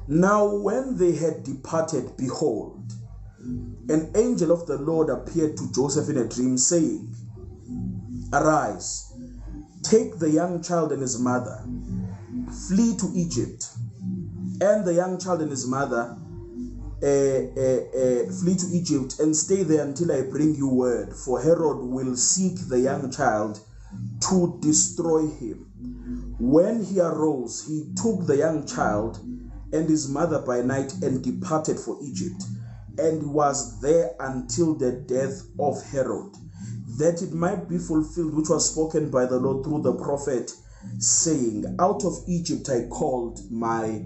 Now when they had departed, behold, an angel of the Lord appeared to Joseph in a dream, saying, Arise, take the young child and his mother, flee to Egypt, and the young child and his mother flee to Egypt and stay there until I bring you word, for Herod will seek the young child to destroy him. When he arose, he took the young child and his mother by night and departed for Egypt, and was there until the death of Herod, that it might be fulfilled which was spoken by the Lord through the prophet, saying, Out of Egypt I called my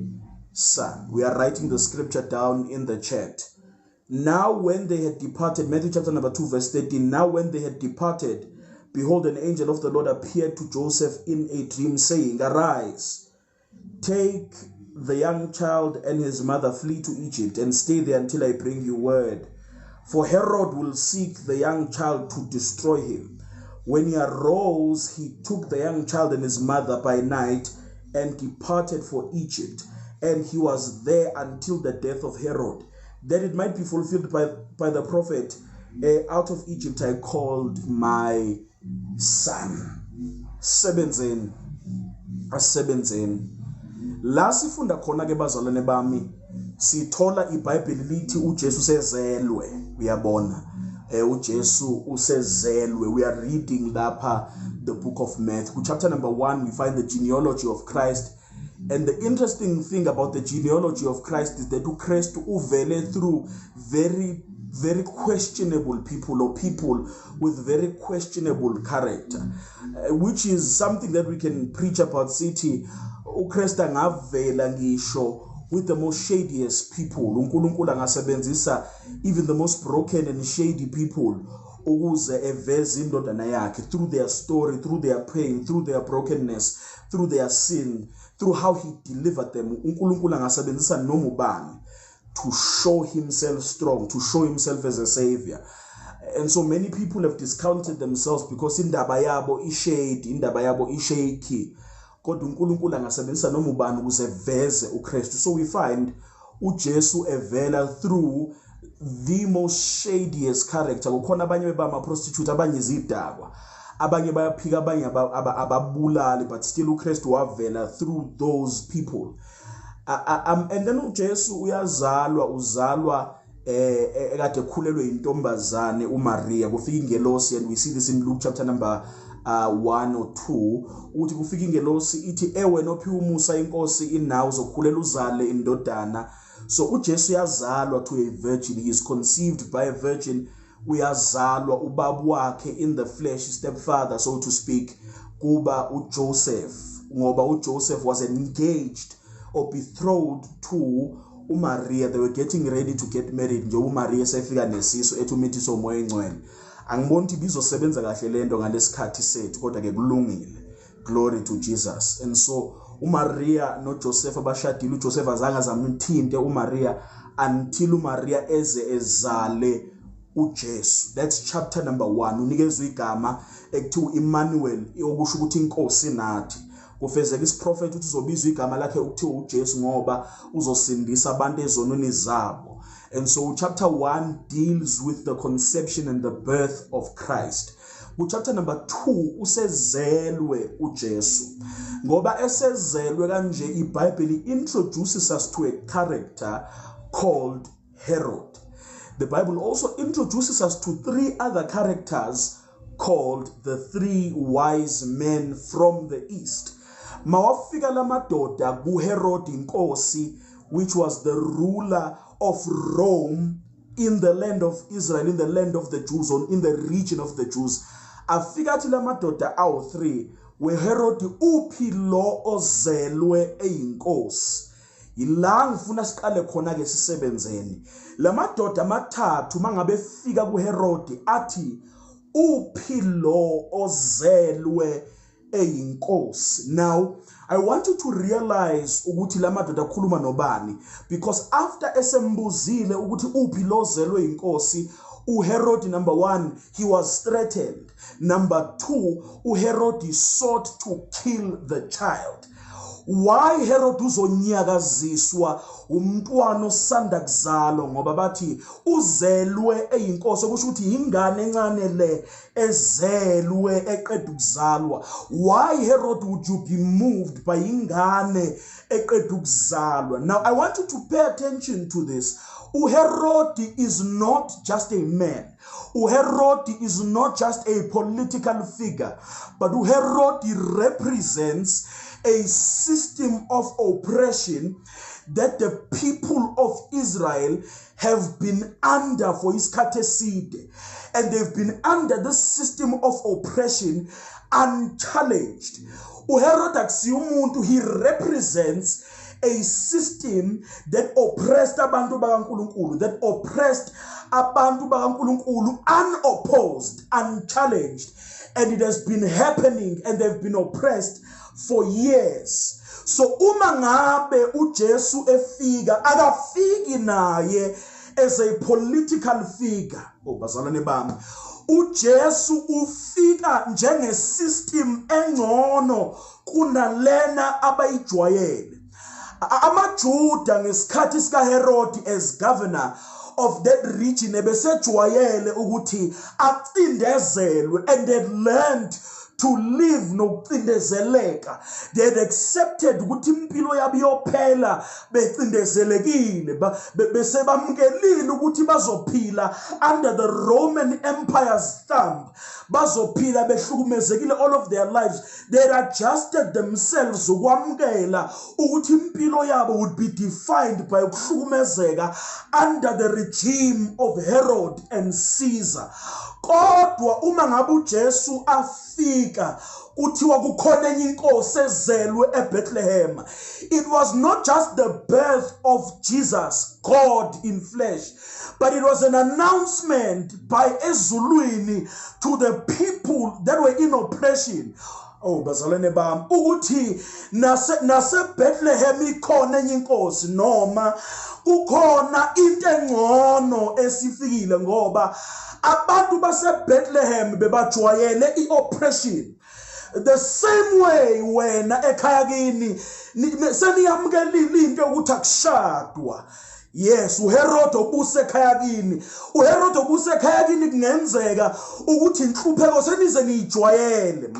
son. We are writing the scripture down in the chat. Now when they had departed, Matthew chapter number 2 verse 13, now when they had departed, behold, an angel of the Lord appeared to Joseph in a dream, saying, Arise, take the young child and his mother, flee to Egypt, and stay there until I bring you word. For Herod will seek the young child to destroy him. When he arose, he took the young child and his mother by night and departed for Egypt. And he was there until the death of Herod, that it might be fulfilled by the prophet, out of Egypt I called my son. Sebenzeni, asebenzeni. La sifunda khona ke bazalwane bami, sithola iBhayibheli lithi uJesu sezelwe, uyabona. uJesu usezelwe. We are reading lapha the book of Matthew. Chapter number 1, we find the genealogy of Christ. And the interesting thing about the genealogy of Christ is that uKristu uvele through very, very questionable people, or people with very questionable character, which is something that we can preach about. Sithi uKristu angavela ngisho with the most shadiest people. uNkulunkulu angasebenzisa even the most broken and shady people ukuze eveze indodana yakhe through their story, through their pain, through their brokenness, through their sin, through how he delivered them. uNkulunkulu angasebenzisa noma ubani to show himself strong, to show himself as a savior. And so many people have discounted themselves because indaba yabo ishady, indaba yabo ishaky. Kodwa uNkulunkulu angasebenzisa noma ubani ukuze eveze uKristu. So we find uJesu evela through the most shadiest character. Kukhona abanye bama prostitute, abanye izidakwa, abanye bayaphika, abanye ababulali, but still uKristu wavela through those people. And then uJesu uyazalwa, uzalwa ekade ekhulelwe intombazane uMaria. Kufika ingelosi, and we see this in Luke chapter number 1 or 2, ukuthi kufika ingelosi ithi, ewena ophiwe umusa, inkosi inawe, uzokhulela uzale indodana. So uJesu uyazalwa to a virgin. He is conceived by a virgin. Uyazalwa, ubaba wakhe in the flesh, stepfather so to speak, kuba uJoseph, ngoba uJoseph was engaged or betrothed to uMaria. They were getting ready to get married nje uMaria sefika nesisu ethi umithiso uMoya Engcwele. Angiboni ukuthi bizosebenza kahle lento ngalesikhathi sethu, kodwa ke kulungile. Glory to Jesus. And so uMaria noJoseph abashadile. uJoseph azange azamthinte uMaria until uMaria eze ezale uJesu. That's chapter number 1. Unikezwe igama ekuthiwa Emmanuel, okusho ukuthi inkosi nathi. Kufezeka isiprofetho ukuthi uzobizwa igama lakhe ukuthiwa uJesu ngoba uzosindisa abantu ezonweni zabo. And so chapter 1 deals with the conception and the birth of Christ. Ku chapter number 2 usezelwe uJesu. Ngoba esezelwe kanje, iBhayibheli introduces us to a character called Herod. The Bible also introduces us to three other characters called the three wise men from the east. Mawafika lamadoda kuHerod inkosi, which was the ruler of Rome in the land of Israel, in the land of the Jews, or in the region of the Jews. Afika athi lamadoda awu3, weHerod, uphi lo ozelwe eyinkosi? Yila ngifuna siqale khona ke sisebenzeni. Lamadoda amathathu mangabe efika kuHerod athi, uphi lo ozelwe eyinkosi? Now I want you to realize ukuthi lamadoda akhuluma nobani, because after esembuzile ukuthi uphi lo ozelwe inkosi, uHerod, number 1, he was threatened. Number 2, uHerod sought to kill the child. Why Herod uzonyakaziswa umntwana osanda kuzalwa? Ngoba bathi uzelwe eyinkosi, okusho ukuthi ingane encane le ezelwe eqeda ukuzalwa. Why, Herod, would you be moved by ingane eqeda ukuzalwa? Now I want you to pay attention to this. UHerod is not just a man. UHerod is not just a political figure, but uHerod represents a system of oppression that the people of Israel have been under for isikhathi eside, and they've been under this system of oppression unchallenged. UHerod akusiye umuntu, he represents a system that oppressed abantu bakaNkulunkulu, that oppressed abantu bakaNkulunkulu unopposed, unchallenged, and it has been happening and they've been oppressed for years. So uma ngabe uJesu efika, akafiki naye as a political figure. Oh, bazalwane bami, uJesu ufika njenge system engcono kunalena abayijwayele. AmaJuda ngesikhathi sikaHerod as governor of that region ebesejwayele ukuthi acindezelwe, and they learned to live nokucindezeleka. They had accepted ukuthi impilo yabo iyophela becindezelekile, bese bamukelile ukuthi bazophila under the Roman Empire's thumb, bazophila behlukumezekile all of their lives. They had adjusted themselves ukwamukela ukuthi impilo yabo would be defined by ukuhlukumezeka under the regime of Herod and Caesar. Kodwa uma ngabe uJesu afika, kuthiwa kukhona enye inkosi ezelwe eBethlehem, it was not just the birth of Jesus, God in flesh, but it was an announcement by ezulwini to the people that were in oppression. Oh, bazalwane bami, ukuthi nase Bethlehem ikhona enye inkosi, noma kukhona into engcono esifikile, ngoba abantu base Bethlehem bebajwayele ioppression. The same way wena ekhaya kini seniyamukelile into yokuthi akushadwa. Yes, uHerod obuse ekhaya kini, uHerod obuse ekhaya kini, kungenzeka ukuthi inhlupheko senize niyijwayele.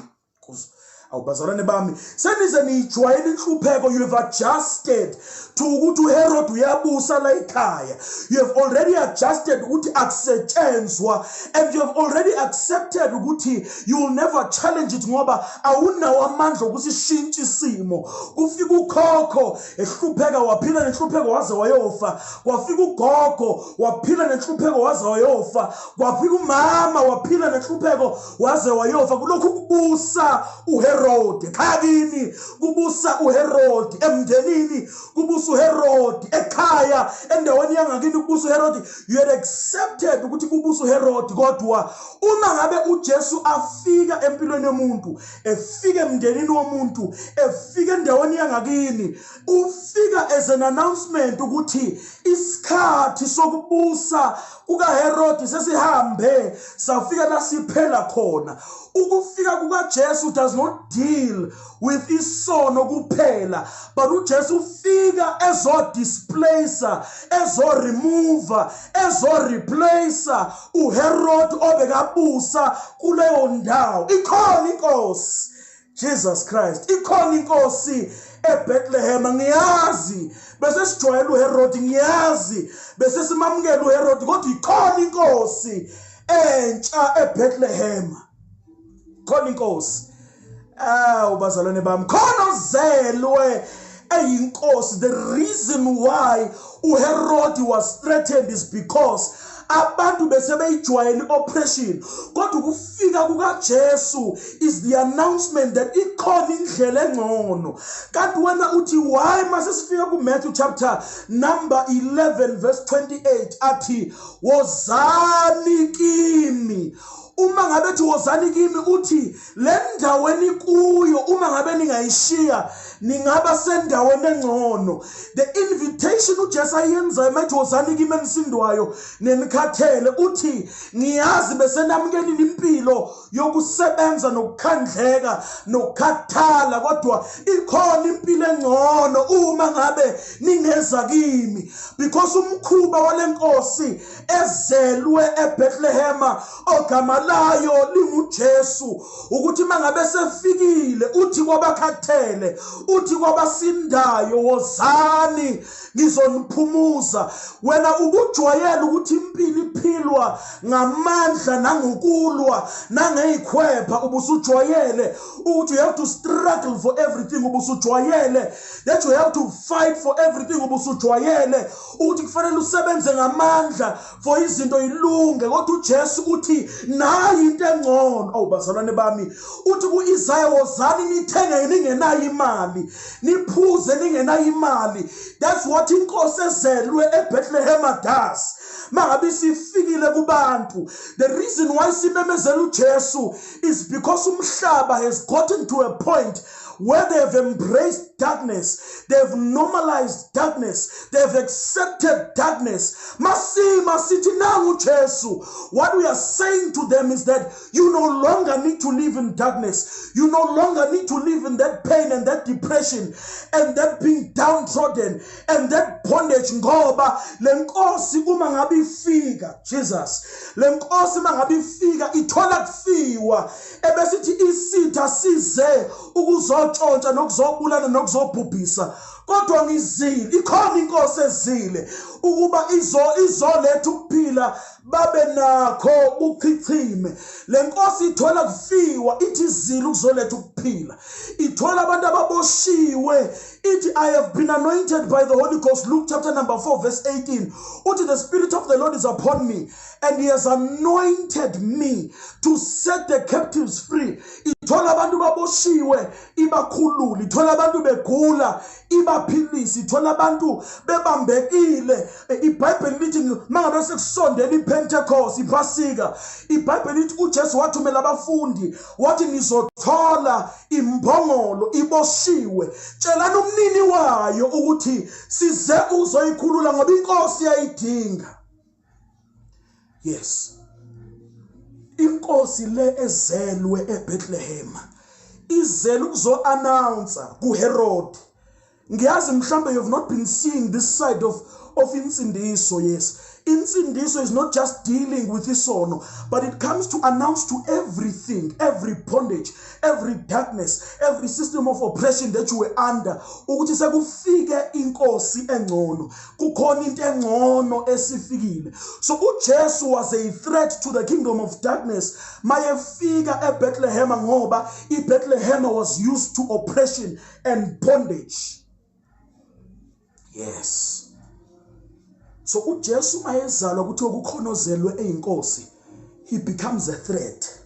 Awubazalwane bami, senize niyijwayele inhlupheko. You have adjusted to ukuthi uHerod uyabusa la ekhaya. You have already adjusted ukuthi akusetshenzwa, and you have already accepted ukuthi you will never challenge it, ngoba awunawo amandla ukuthi shintshe isimo. Kufika ukhokho ehlupheka, waphila nenhlupheko waze wayofa. Kwafika ugogo, waphila nenhlupheko waze wayofa. Kwafika umama, waphila nenhlupheko waze wayofa. Kulokhu kubusa uHerod ekhaya kini, kubusa uHerod emndenini, kubusa uHerod ekhaya, endaweni yangakini kubusa uHerod. You had accepted ukuthi kubusa uHerod, kodwa uma ngabe uJesu afika empilweni yomuntu, efika emndenini womuntu, efika endaweni yangakini, ufika as an announcement ukuthi isikhathi sokubusa kukaHerod sesihambe safika la siphela khona. Ukufika kukaJesu does not deal with isono kuphela, but uJesu ufika ezo displace, ezo remove, ezo replace uHerod obekabusa kuleyo ndawo. Ikhona inkosi, Jesus Christ, ikhona inkosi eBethlehem. Ngiyazi bese sijwayele uHerod, ngiyazi bese simamukela uHerod, kodwa ikhona inkosi entsha eBethlehem. Khona inkosi. Awu, bazalwane bami, khona ozelwe eyinkosi. The reason why uHerod was threatened is because abantu bese beyijwayele oppression, kodwa ukufika kukaJesu is the announcement that ikhona indlela engcono. Kanti wena uthi why? Mase sifika kuMatthew chapter number 11 verse 28, athi, "Wozani kimi." Uma ngabe ethi wozani kimi, uthi le ndawo enikuyo uma ngabe ningayishiya ningaba sendaweni engcono. The invitation uJesu ayenzayo mayithi wozani kimi enisindwayo nenikhathele, uthi ngiyazi besenamukelile impilo yokusebenza nokukhandleka nokukhathala, kodwa ikhona impilo engcono uma ngabe ningeza kimi, because umkhuba walenkosi ezelwe eBethlehema ogama layo linguJesu, ukuthi mangabe sefikile uthi kwabakhathele, uthi kwabasindayo, wozani ngizoniphumuza. Wena ubujwayele ukuthi impilo iphilwa ngamandla nangokulwa nangeyikhwepha, ubusujwayele ukuthi you have to struggle for everything, ubusujwayele that you have to fight for everything, ubusujwayele ukuthi kufanele usebenze ngamandla for izinto ilunge, kodwa uJesu uthi nayi into engcono. Awu bazalwane bami, uthi kuIsaya, wozani nithenge ningenayo imali, niphuze ningenayo imali. That's what inkosi ezelwe eBethlehem does mangabe isifikile kubantu. The reason why simemezela uJesu is because umhlaba has gotten to a point where they have embraced darkness, they have normalized darkness, they have accepted darkness. Masima sithi nangu Jesu. What we are saying to them is that you no longer need to live in darkness. You no longer need to live in that pain and that depression and that being downtrodden and that bondage, ngoba lenkosi uma ngabe ifika, Jesus, lenkosi mangabe ifika ithola kufiwa, ebesithi isitha size ukuzotshontsha nokuzobulala nokuzobhubhisa, kodwa ngizile, ikhona inkosi ezile ukuba izoletha ukuphila, babe nakho kuchichime. Lenkosi ithola kufiwa, ithi izile ukuzoletha ukuphila, ithola abantu ababoshiwe, ithi I have been anointed by the Holy Ghost. Luke chapter number 4 verse 18 uthi, the Spirit of the Lord is upon me and he has anointed me to set the captives free. Ithola abantu baboshiwe, ibakhulule. Ithola abantu begula, ibaphilise. Ithola abantu bebambekile. IBhayibheli lithi mangabe sekusondela iPentecost, iPhasika, iBhayibheli lithi uJesu wathumela abafundi wathi, nizothola imbongolo iboshiwe, tshelani umnini wayo ukuthi size uzoyikhulula ngoba inkosi yayidinga. Yes, inkosi le ezelwe eBethlehem izele ukuzo-announce kuHerod. Ngiyazi mhlambe you've not been seeing this side of insindiso. Yes, insindiso is not just dealing with isono, but it comes to announce to everything, every bondage, every darkness, every system of oppression that you were under, ukuthi sekufike inkosi engcono, kukhona into engcono esifikile. So uJesu was a threat to the kingdom of darkness mayefika eBethlehem, ngoba iBethlehem was used to oppression and bondage. Yes, so uJesu mayezalwa kuthiwa kukhona ozelwe eyinkosi, he becomes a threat.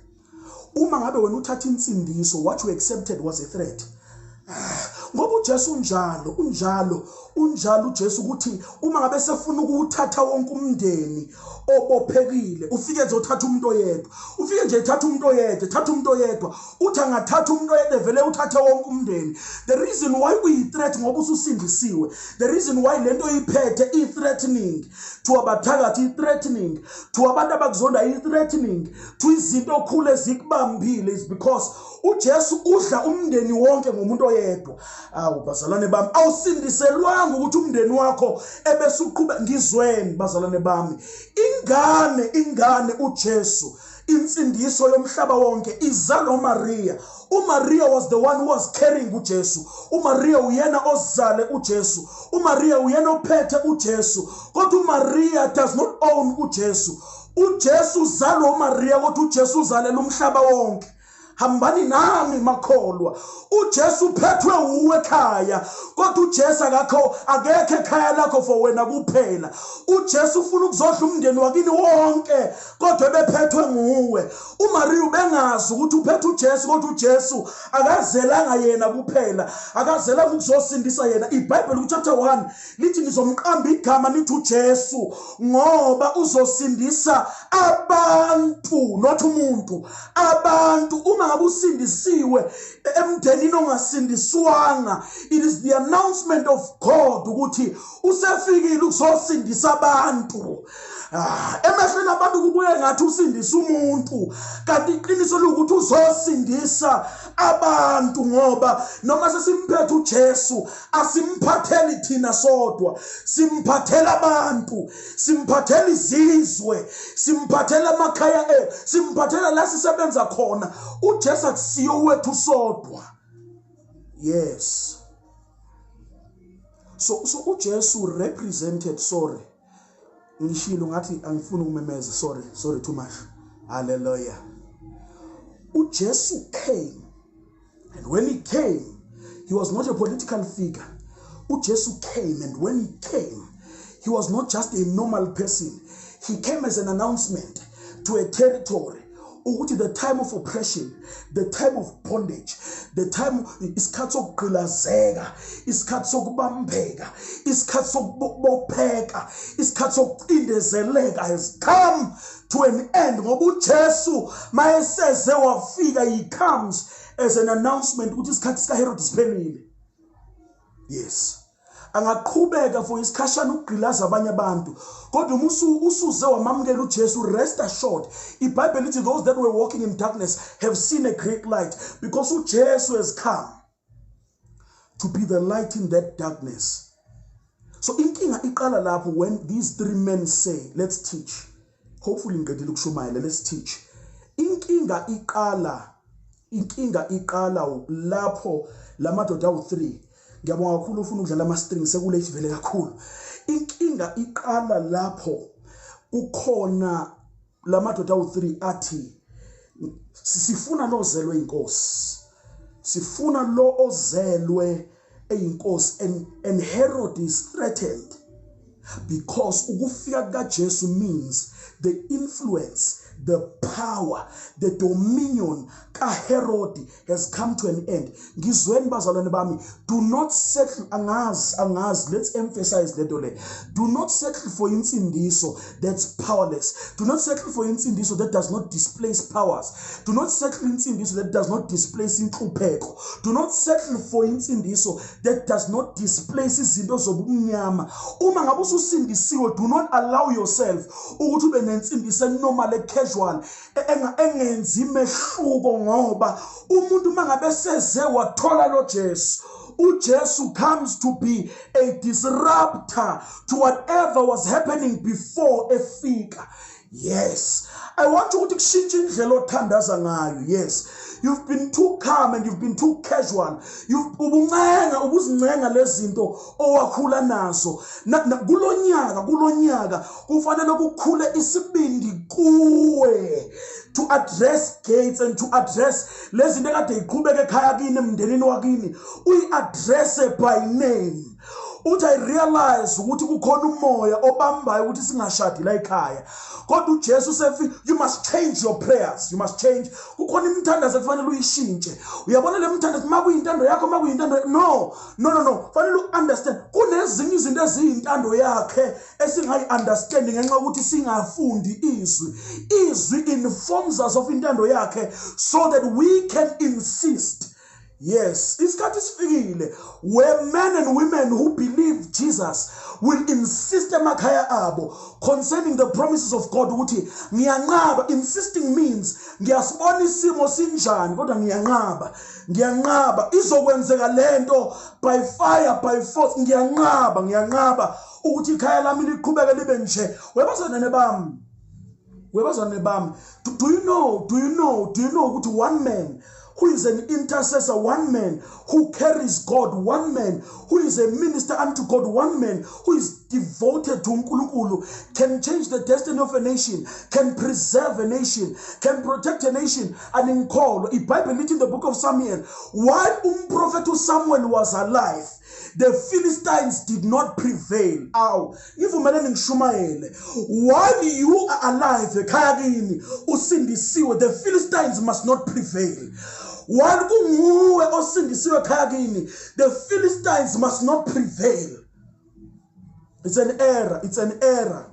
Uma ngabe wena uthatha insindiso, what you accepted was a threat, ngoba uJesu unjalo, unjalo, unjalo uJesu, ukuthi uma ngabe sefuna ukuthatha wonke umndeni obophekile, ufike nje uthatha umuntu oyedwa, ufike nje ethatha umuntu oyedwa, ethatha umuntu oyedwa, uthi angathatha umuntu oyedwa vele uthathe wonke umndeni. The reason why uyi-threat, ngoba ususindisiwe. The reason why lento oyiphethe i-threatening to abathakathi, i-threatening to abantu abakuzonda, i-threatening to izinto okhulu ezikubambile, is because uJesu udla umndeni wonke ngomuntu oyedwa. Awu bazalwane bami, awusindiselwanga ukuthi umndeni wakho ebese uqhube. Ngizweni bazalwane bami, ingane uJesu, insindiso yomhlaba wonke, izalwa uMaria. uMaria was the one who was carrying uJesu. uMaria uyena ozale uJesu, uMaria uyena ophethe uJesu, kodwa uMaria does not own uJesu. uJesu uzalwa uMaria, kodwa uJesu uzalela umhlaba wonke. Hambani nami makholwa. UJesu uphethwe uwe ekhaya, kodwa uJesu akakho, akekho ekhaya lakho for wena kuphela. UJesu ufuna ukuzodla umndeni wakini wonke, kodwa ebephethwe nguwe. UMaria ubengazi ukuthi uphethe uJesu, kodwa uJesu akazelanga yena kuphela, akazelanga ukuzosindisa yena. IBhayibheli kuchapter 1 lithi nizomqamba igama nithi uJesu ngoba uzosindisa abantu, not umuntu, abantu. Uma ngabe usindisiwe emndenini ongasindiswanga, it is the announcement of God ukuthi usefikile ukuzosindisa abantu. Emehlweni abantu kubuye ngathi usindisa umuntu, kanti iqiniso lokuthi uzosindisa abantu, ngoba noma sesimphethe uJesu asimphatheli thina sodwa, simphathela abantu, simphathela izizwe, simphathela amakhaya ethu, simphathela la sisebenza khona. UJesu akusiyo wethu sodwa. Yes, so uJesu represented, sorry, ngishilo ngathi angifuni ukumemeza, sorry, sorry too much. Hallelujah. UJesu came, and when he came, he was not a political figure. UJesu came, and when he came, he was not just a normal person. He came as an announcement to a territory ukuthi the time of oppression, the time of bondage, the time, isikhathi sokugqilazeka, isikhathi sokubambeka, isikhathi sokubopheka, isikhathi sokucindezeleka has come to an end, ngoba uJesu mayeseze wafika, he comes as an announcement ukuthi isikhathi sikaHerod siphelile. Yes, angaqhubeka for isikhashana ukugqilaza abanye abantu, kodwa uma usuze wamamukela uJesu, rest assured, iBhayibheli lithi those that were walking in darkness have seen a great light, because uJesu has come to be the light in that darkness. So inkinga iqala lapho when these three men say, "Let's teach." Hopefully ngiqedile ukushumayela. Let's teach. Inkinga iqala lapho lamadoda awu3. Ngiyabonga kakhulu, ufuna ukudlala ama strings, sekulate vele kakhulu. Inkinga iqala lapho kukhona lamadoda awu3 athi sifuna lo zelwe inkosi, sifuna lo ozelwe eyinkosi, and Herod is threatened because ukufika kaJesu means the influence, the power, the dominion kaHerod has come to an end. Ngizweni bazalwane bami, do not settle. Angazi, let's emphasize lento le. Do not settle for insindiso that's powerless. Do not settle for insindiso that does not displace powers. Do not settle insindiso that does not displace inhlupheko. Do not settle for insindiso that does not displace izinto zobumnyama. Uma ngabe ususindisiwe, do not allow yourself ukuthi ube nensindiso enormal, casual, engenzi imehluko, ngoba umuntu mangabe seze wathola lo Jesu, uJesu comes to be a disruptor to whatever was happening before efika. Yes, I want ukuthi kushintshe indlela othandaza ngayo. Yes, you've been too calm and you've been too casual. You've ubuncenga, ubuzincenga lezinto owakhula nazo. Kulonyaka kufanele kukhule isibindi kuwe to address gates and to address lezi zinto ekade iqhubeka ekhaya kini, emndenini wakini, uyi-address by name. Uthi, "I realize ukuthi kukhona umoya obambayo ukuthi singashadi la ekhaya, kodwa uJesu sefi." You must change your prayers. You must change. Kukhona imithandazo ekufanele uyishintshe. Uyabona le mithandazo, makuyintando yakho, makuyintando, no, no, no, no, fanele u-understand kunezinye izinto eziyintando yakhe esingayi-understand ngenxa yokuthi singafundi izwi. Izwi informs us of intando yakhe so that we can insist. Yes, isikhathi sifikile where men and women who believe Jesus will insist emakhaya abo concerning the promises of God ukuthi ngiyanqaba. Insisting means ngiyasibona isimo sinjani, kodwa ngiyanqaba, ngiyanqaba, izokwenzeka lento by fire, by force. Ngiyanqaba, ngiyanqaba ukuthi ikhaya lami liqhubeke libe nje. Webazalwane bami, webazalwane bami, do you know ukuthi one man who is an intercessor, one man who carries God, one man who is a minister unto God, one man who is devoted to uNkulunkulu, can change the destiny of a nation, can preserve a nation, can protect a nation. And in call, iBhayibheli lithi in the book of Samuel, while umprofeti uSamuel was alive, the Philistines did not prevail. Aw, ngivumeleni ngishumayele. While you are alive ekhaya kini, usindisiwe, the Philistines must not prevail. While kunguwe osindisiwe ekhaya kini, the Philistines must not prevail. It's an error. It's an error.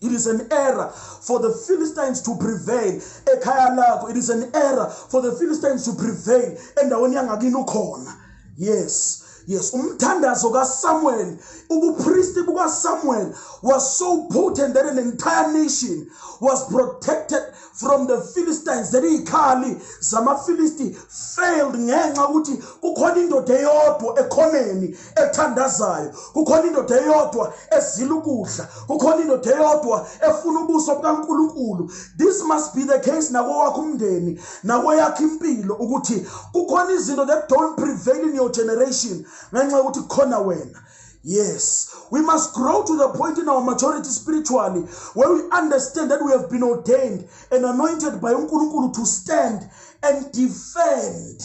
It is an error for the Philistines to prevail ekhaya lakho. It is an error for the Philistines to prevail endaweni yangakini ukhona. Yes. Umthandazo kaSamuel, ubupristi bukaSamuel was so potent that an entire nation was protected from the Philistines. That izikhali zamaFilisti failed ngenxa ukuthi kukhona indoda eyodwa ekhoneni ethandazayo, kukhona indoda eyodwa ezila ukudla, kukhona indoda eyodwa efuna ubuso bukaNkulunkulu. This must be the case nakowakho umndeni, nakweyakho impilo, ukuthi kukhona izinto that don't prevail in your generation ngenxa yokuthi kukhona wena. Yes, we must grow to the point in our maturity spiritually where we understand that we have been ordained and anointed by uNkulunkulu to stand and defend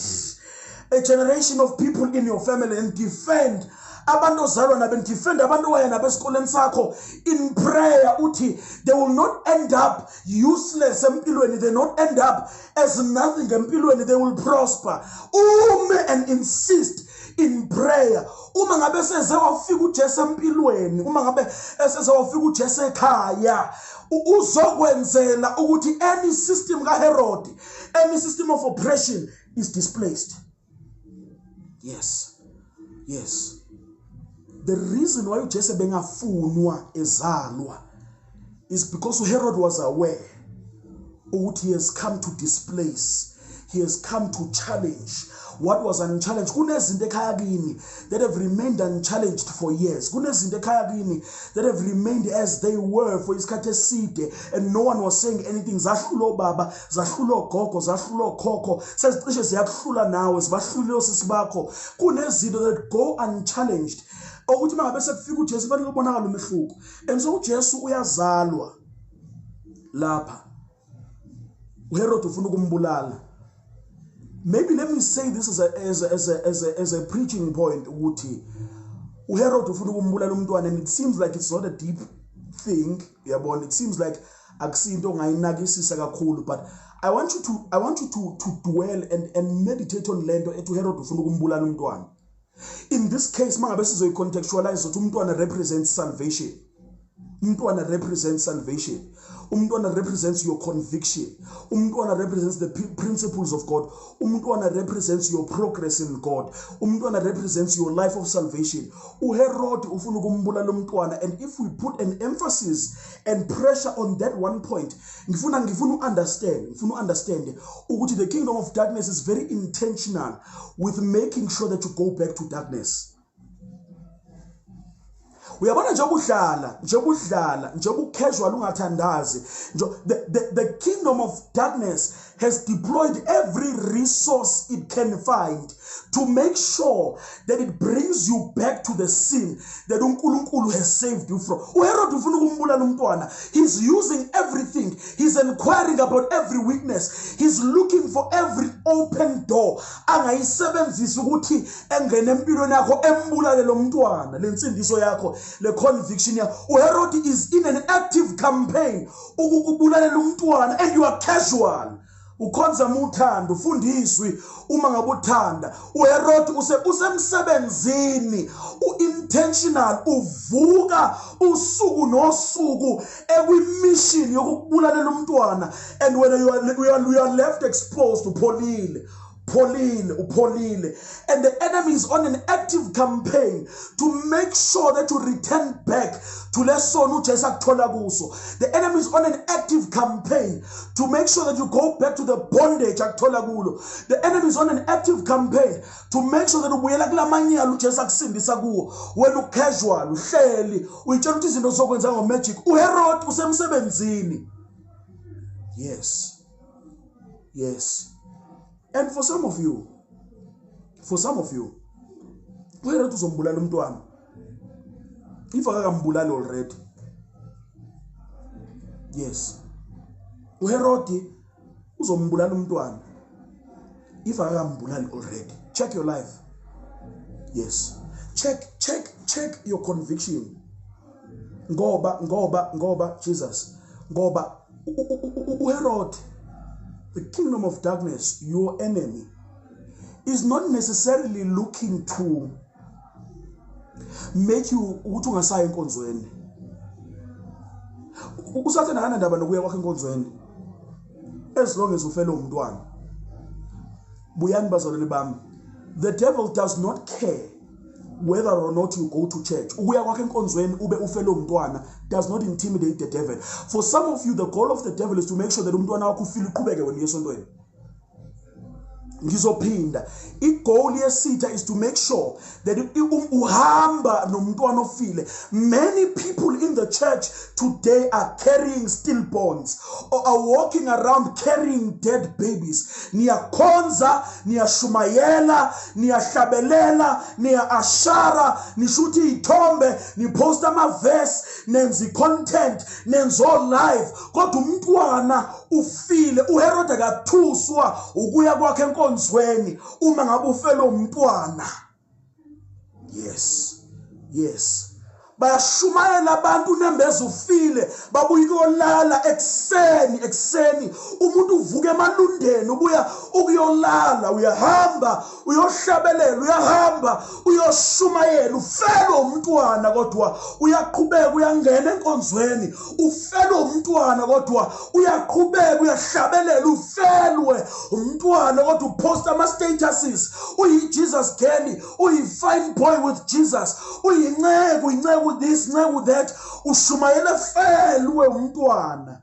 a generation of people in your family and defend abantu ozalwa nabo and defend abantu owaya nabo esikoleni sakho in prayer, uthi they will not end up useless empilweni, they not end up as nothing empilweni, they will prosper. Ume and insist in prayer. Uma ngabe seze wafika uJesu empilweni, uma ngabe eseze wafika uJesu ekhaya, uzokwenzela ukuthi any system kaHerod, any system of oppression is displaced. Yes, the reason why uJesu bengafunwa ezalwa is because uHerod was aware ukuthi he has come to displace, he has come to challenge what was unchallenged. Kunezinto ekhaya kini that have remained unchallenged for years. Kunezinto ekhaya kini that have remained as they were for isikhathi eside and no one was saying anything. Zahlula obaba, zahlula ogogo, zahlula okhokho, sezicishe ziyakuhlula nawe, zibahlulile osisi bakho. Kunezinto that go unchallenged okuthi uma ngabe sekufika uJesu fanele kubonakala umehluko. And so uJesu uyazalwa lapha, uHerod ufuna ukumbulala. Maybe let me say this as a preaching point, ukuthi uHerod ufuna ukumbulala umntwana, and it seems like it's not a deep thing, uyabona, it seems like akusinto ongayinakisisa kakhulu, but I want you to dwell and meditate on lento ethi uHerod ufuna ukumbulala umntwana. In this case, mangabe sizoyicontextualize ukuthi umntwana represents salvation, umntwana represents salvation, umntwana represents your conviction, umntwana represents the principles of God, umntwana represents your progress in God, umntwana represents your life of salvation. UHerod ufuna ukumbulala umntwana, and if we put an emphasis and pressure on that one point, ngifuna understand ukuthi the kingdom of darkness is very intentional with making sure that you go back to darkness. Uyabona, njengoba udlala njengoba ucasual, ungathandazi nje, the kingdom of darkness has deployed every resource it can find to make sure that it brings you back to the sin that uNkulunkulu has saved you from. UHerod ufuna ukumbulala umntwana. He's using everything. He's inquiring about every weakness. He's looking for every open door angayisebenzisa ukuthi engene empilweni yakho, embulale lo mntwana, lensindiso yakho, le conviction yakho. UHerod is in an active campaign ukukubulalela umntwana, and you are casual. Ukhonza muthanda, ufunda izwi uma ngabe uthanda. UHerod usemsebenzini, uintentional, uvuka usuku nosuku ekwimission yokubulalela umntwana, and when you are left exposed, upholile, pholile, upholile, and the enemy is on an active campaign to make sure that you return back to lesono uJesu akuthola kuso. The enemy is on an active campaign to make sure that you go back to the bondage akuthola kulo. The enemy is on an active campaign to make sure that ubuyela kulamanyala uJesu akusindisa kuwo. Wena ucasual, uhleli uyitshela ukuthi izinto zokwenza ngomagic. UHerod usemsebenzini. Yes. And for some of you, for some of you, uHerod uzombulala umntwana if akakambulali already. Yes, uHerodi uzombulala umntwana if akakambulali already. Check your life. Yes, check, check, check your conviction. Ngoba Jesus, ngoba uHerod, the kingdom of darkness, your enemy, is not necessarily looking to make you ukuthi ungasayi enkonzweni. USathane akanandaba nokuya kwakho enkonzweni as long as ufele umntwana. Buyani, bazalwane bami. The devil does not care whether or not you go to church. Ukuya kwakho enkonzweni ube ufele umntwana does not intimidate the devil. For some of you, the goal of the devil is to make sure that umntwana wakho ufile, uqhubeke wena uye esontweni. Ngizophinda, igoal yesitha is to make sure that uhamba nomntwana ofile. Many people in the church today are carrying stillborns or are walking around carrying dead babies. Niyakhonza, niyashumayela, niyahlabelela, niya-ushera, nishutha iy'thombe, niposta amavesi, nenza i-content, nenza o-live, kodwa umntwana ufile. UHerod akathuswa ukuya kwakhe enkonzweni uma ngabe ufele umntwana. Yes, bayashumayela abantu, unembeza ufile, babuya ukuyolala ekuseni. Ekuseni umuntu uvuka emalundeni, ubuya ukuyolala, uyahamba uyohlabelela, uyahamba uyoshumayela, ufelwe umntwana kodwa uyaqhubeka uyangena enkonzweni. Ufelwe umntwana kodwa uyaqhubeka uyahlabelela. Ufelwe umntwana kodwa uposta ama-statuses, uyi-Jesus girl, uyi-fine boy with Jesus, uyinceku, inceku this, nceku that, ushumayela efelwe umntwana.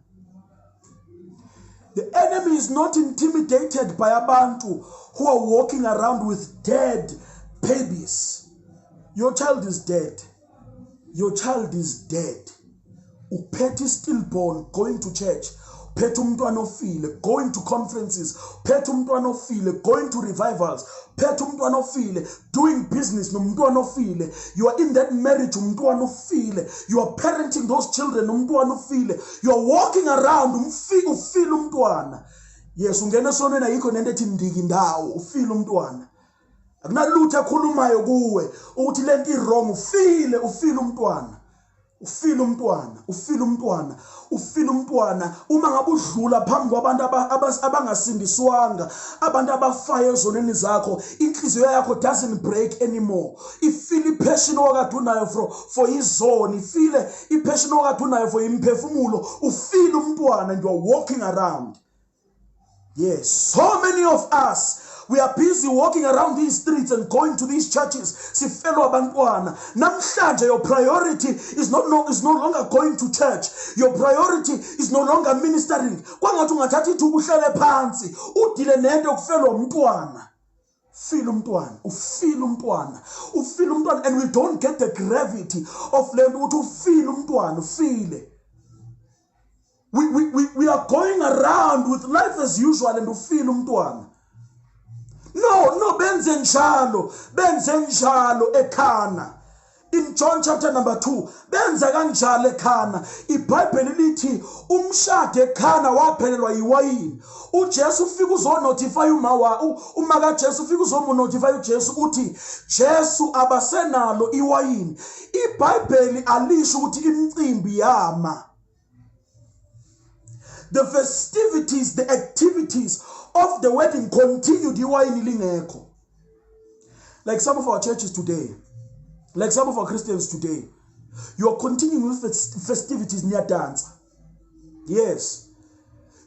The enemy is not intimidated by abantu who are walking around with dead babies. Your child is dead. Your child is dead. Uphethe stillborn going to church. Phethe umntwana ofile going to conferences. Phethe umntwana ofile going to revivals. Phethe umntwana ofile doing business nomntwana ofile. You are in that marriage, umntwana ofile. You are parenting those children, umntwana ofile. You are walking around ufile umntwana. Yes, ungena esonweni, ayikho nento ethi ndiki indawo, ufile umntwana. Akunalutho akhulumayo kuwe ukuthi lento i-wrong, ufile, ufile umntwana. Ufile umntwana, ufile umntwana, ufile umntwana. Uma ngabe udlula phambi kwabantu abangasindiswanga, abantu abafayo ezonweni zakho, inhliziyo yakho doesn't break anymore. Ifile ipassion owakade unayo for izoni, ifile ipassion owakade unayo for imphefumulo. Ufile umntwana and you are walking around. Yes, so many of us, we are busy walking around these streets and going to these churches. Sifelwe abantwana. Namhlanje your priority is no longer going to church. Your priority is no longer ministering. Kwangathi ungathatha ithuba uhlele phansi, udile nento yokufelwa umntwana. File umntwana, ufile umntwana, ufile umntwana, and we don't get the gravity of le nto ukuthi ufile umntwana, ufile. We are going around with life as usual and ufile umntwana. No, benze njalo, benze njalo eKhana. In John chapter number 2, benza kanjalo eKhana. IBhayibheli lithi umshado eKhana waphelelwa yiwayini. UJesu ufika uzonotify uma kaJesu ufika uzomunotify uJesu, uthi Jesu abasenalo iwayini. IBhayibheli alisho ukuthi imicimbi yama. The festivities, the activities of the wedding continued iwayini lingekho. Like some of our churches today, like some of our Christians today, you are continuing with festivities, niyadansa. Yes.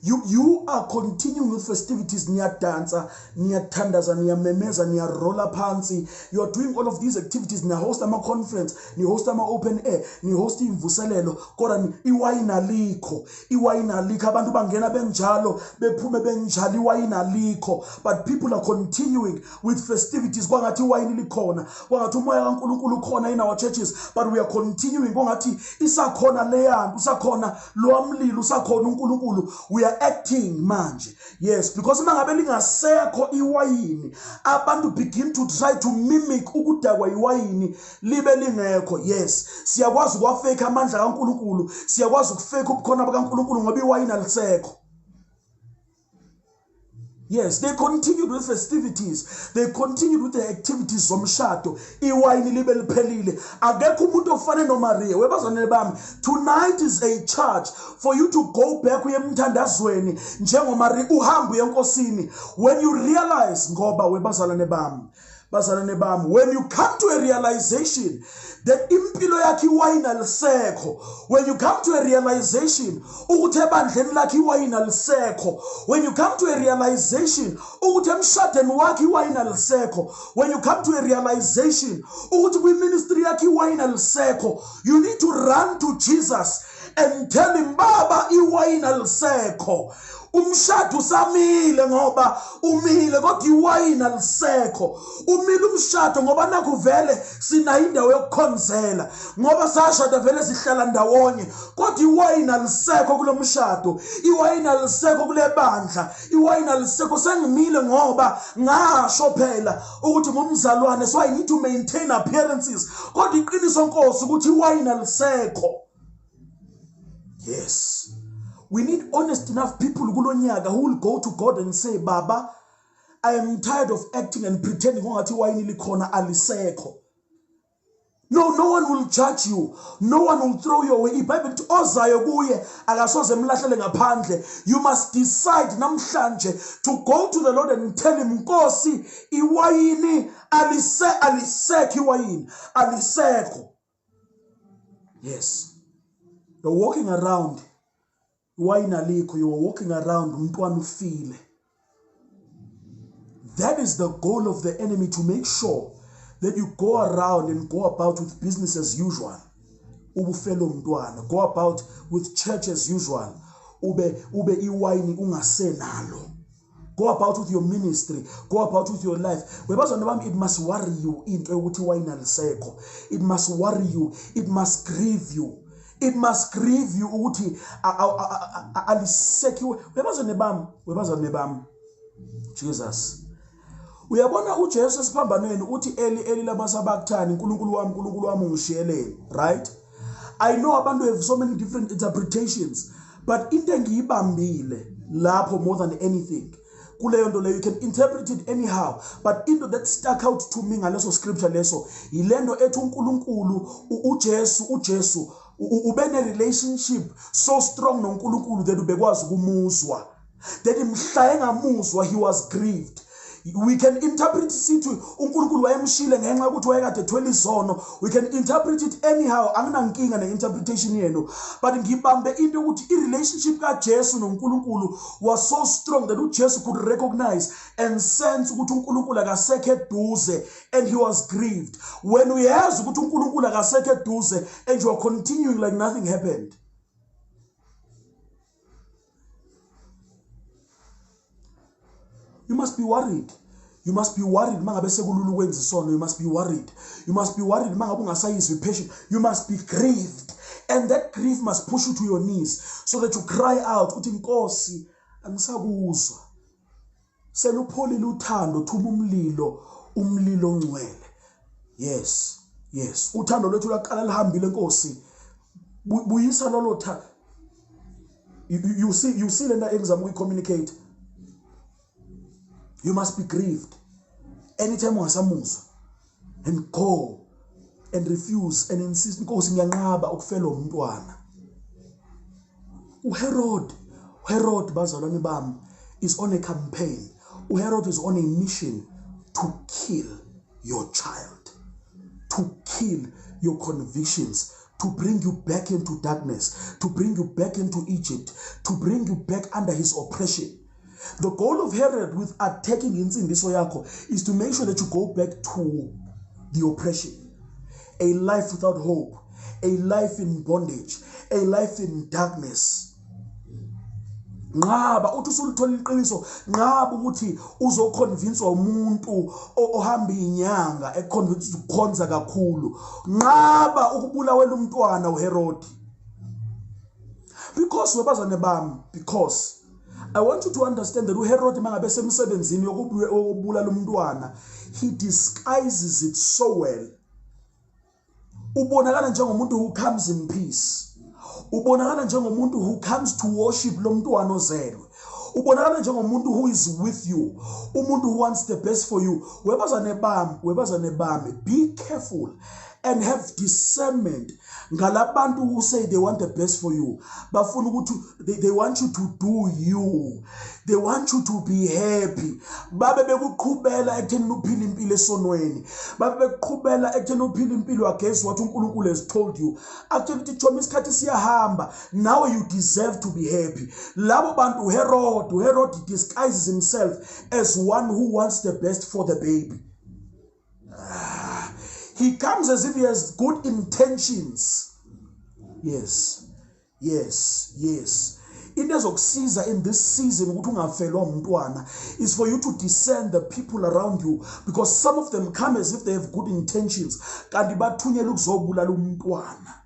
You are continuing with festivities, niyadansa, niyathandaza, niyamemeza, niyarola phansi. You are doing all of these activities, niyahost ama conference, nihost ama open air, nihost imvuselelo, kodwa iwayini alikho, iwayini alikho. Abantu bangena benjalo, bephume benjalo, iwayini alikho. But people are continuing with festivities kwangathi iwayini likhona, kwangathi umoya kaNkulunkulu ukhona in our churches, but we are continuing kwangathi isakhona leyanto, usakhona lo mlilo, usakhona uNkulunkulu. We are We are acting manje. Yes, because mangabe lingasekho iwayini, abantu begin to try to mimic ukudakwa iwayini libe lingekho. Yes, siyakwazi ukuwafake amandla kaNkulunkulu, siyakwazi ukufake ubukhona bukaNkulunkulu ngoba iwayini alisekho. Yes, they continued with festivities. They continued with the activities zomshado. Iwayini libe liphelile. Akekho umuntu ofane noMaria. Webazalwane bami, tonight is a charge for you to go back uye emthandazweni njengoMaria, uhambe uye enkosini. When you realize, ngoba webazalwane bami, bazalwane bami, when you come to a realization that impilo yakhe iwayini alisekho, when you come to a realization ukuthi ebandleni lakhe iwayini alisekho, when you come to a realization ukuthi emshadweni wakhe iwayini alisekho, when you come to a realization ukuthi kwi-ministry yakhe iwayini alisekho, you need to run to Jesus and tell him, Baba, iwayini alisekho. Umshado usamile ngoba umile, kodwa iwayini alisekho. Umile umshado ngoba nakhu vele sinayo indawo yokukhonzela, ngoba sashada vele sihlala ndawonye, kodwa iwayini alisekho kulo mshado, iwayini alisekho kule bandla, iwayini alisekho. Sengimile ngoba ngasho phela ukuthi ngumzalwane, so I need to maintain appearances, kodwa iqiniso Nkosi ukuthi iwayini alisekho. Yes, we need honest enough people kulonyaka who will go to God and say, Baba, I am tired of acting and pretending ongathi iwayini likhona, alisekho. No, no one will judge you. No one will throw you away. IBhayibheli lithi ozayo kuye akasoze emlahlele ngaphandle. You must decide namhlanje to go to the Lord and tell him, Nkosi, iwayini alise alisekho, iwayini alisekho. Yes. You're walking around, iwayini alikho. You are walking around, umntwana ufile. That is the goal of the enemy, to make sure that you go around and go about with business as usual. Ubufelo umntwana, go about with church as usual. Ube iwayini ungasenalo. Go about with your ministry, go about with your life. Webazalwane bami, it must worry you into yokuthi iwayini alisekho. It must worry you, it must grieve you. It must grieve you ukuthi alisekho. Webazalwane bami, webazalwane bami. Jesus. Uyabona uJesu esiphambanweni uthi Eli Eli lama sabakuthani, uNkulunkulu wami, uNkulunkulu wami ungishiyeleni, right? I know abantu have so many different interpretations, but into engiyibambile lapho more than anything kuleyo nto leyo, you can interpret it anyhow, but into that stuck out to me ngaleso scripture leso yilento ethi uNkulunkulu uJesu ube ne relationship so strong noNkulunkulu that ubekwazi ukumuzwa, that mhla engamuzwa he was grieved. We can interpret sithi uNkulunkulu wayemshile ngenxa yokuthi wayekade ethwele izono. We can interpret it anyhow, anginankinga ne-interpretation yenu, but ngibambe into yokuthi i-relationship kaJesu noNkulunkulu was so strong that uJesu could recognize and sense ukuthi uNkulunkulu akasekho eduze, and he was grieved. When uyazi ukuthi uNkulunkulu akasekho eduze and you are continuing like nothing happened, you must be worried. You must be worried mangabe sekulula ukwenza isono. You must be worried. You must be worried mangabe ungasayizwa i-passion. You must be grieved, and that grief must push you to your knees so that you cry out uthi Nkosi angisakuzwa, selupholile uthando, thuma umlilo, umlilo ongcwele. Yes, yes, uthando lwethu lwaqala lihambile Nkosi, buyisa lolo thando. You see lena engizama ukuyi-communicate. You must be grieved anytime ungasamuzwa, and go and refuse and insist, Nkosi ngiyanqaba ukufelwa umntwana. uHerod bazalwane bami is on a campaign. uHerod is on a mission to kill your child, to kill your convictions, to bring you back into darkness, to bring you back into Egypt, to bring you back under his oppression. The goal of Herod with attacking insindiso yakho is to make sure that you go back to the oppression, a life without hope, a life in bondage, a life in darkness. Nqaba uthi usulithola iqiniso, nqaba ukuthi uzoconvincewa umuntu ohamba inyanga econvince ukukhonza kakhulu. Nqaba ukubulawela umntwana uHerod, because webazane bami, because I want you to understand that uHerod mangabe semsebenzini yokubulala umntwana, he disguises it so well. Ubonakala njengomuntu who comes in peace. Ubonakala njengomuntu who comes to worship lo mntwana ozelwe. Ubonakala njengomuntu who is with you, umuntu who wants the best for you. Webazane bami, webazane bami, be careful and have discernment ngalabantu who say they want the best for you. Bafuna ukuthi they want you to do you, they want you to be happy. Babe bekuqhubela ekutheni uphile impilo esonweni, babe bekuqhubela ekutheni uphile impilo against what uNkulunkulu has told you. Akutshela ukuthi chomi, isikhathi siyahamba, now you deserve to be happy. Labo bantu, uHerod disguises himself as one who wants the best for the baby. He comes as if he has good intentions. Yes, yes, yes. Into ezokusiza in this season ukuthi ungafelwa umntwana is for you to discern the people around you, because some of them come as if they have good intentions, kanti bathunyelwe ukuzobulala umntwana.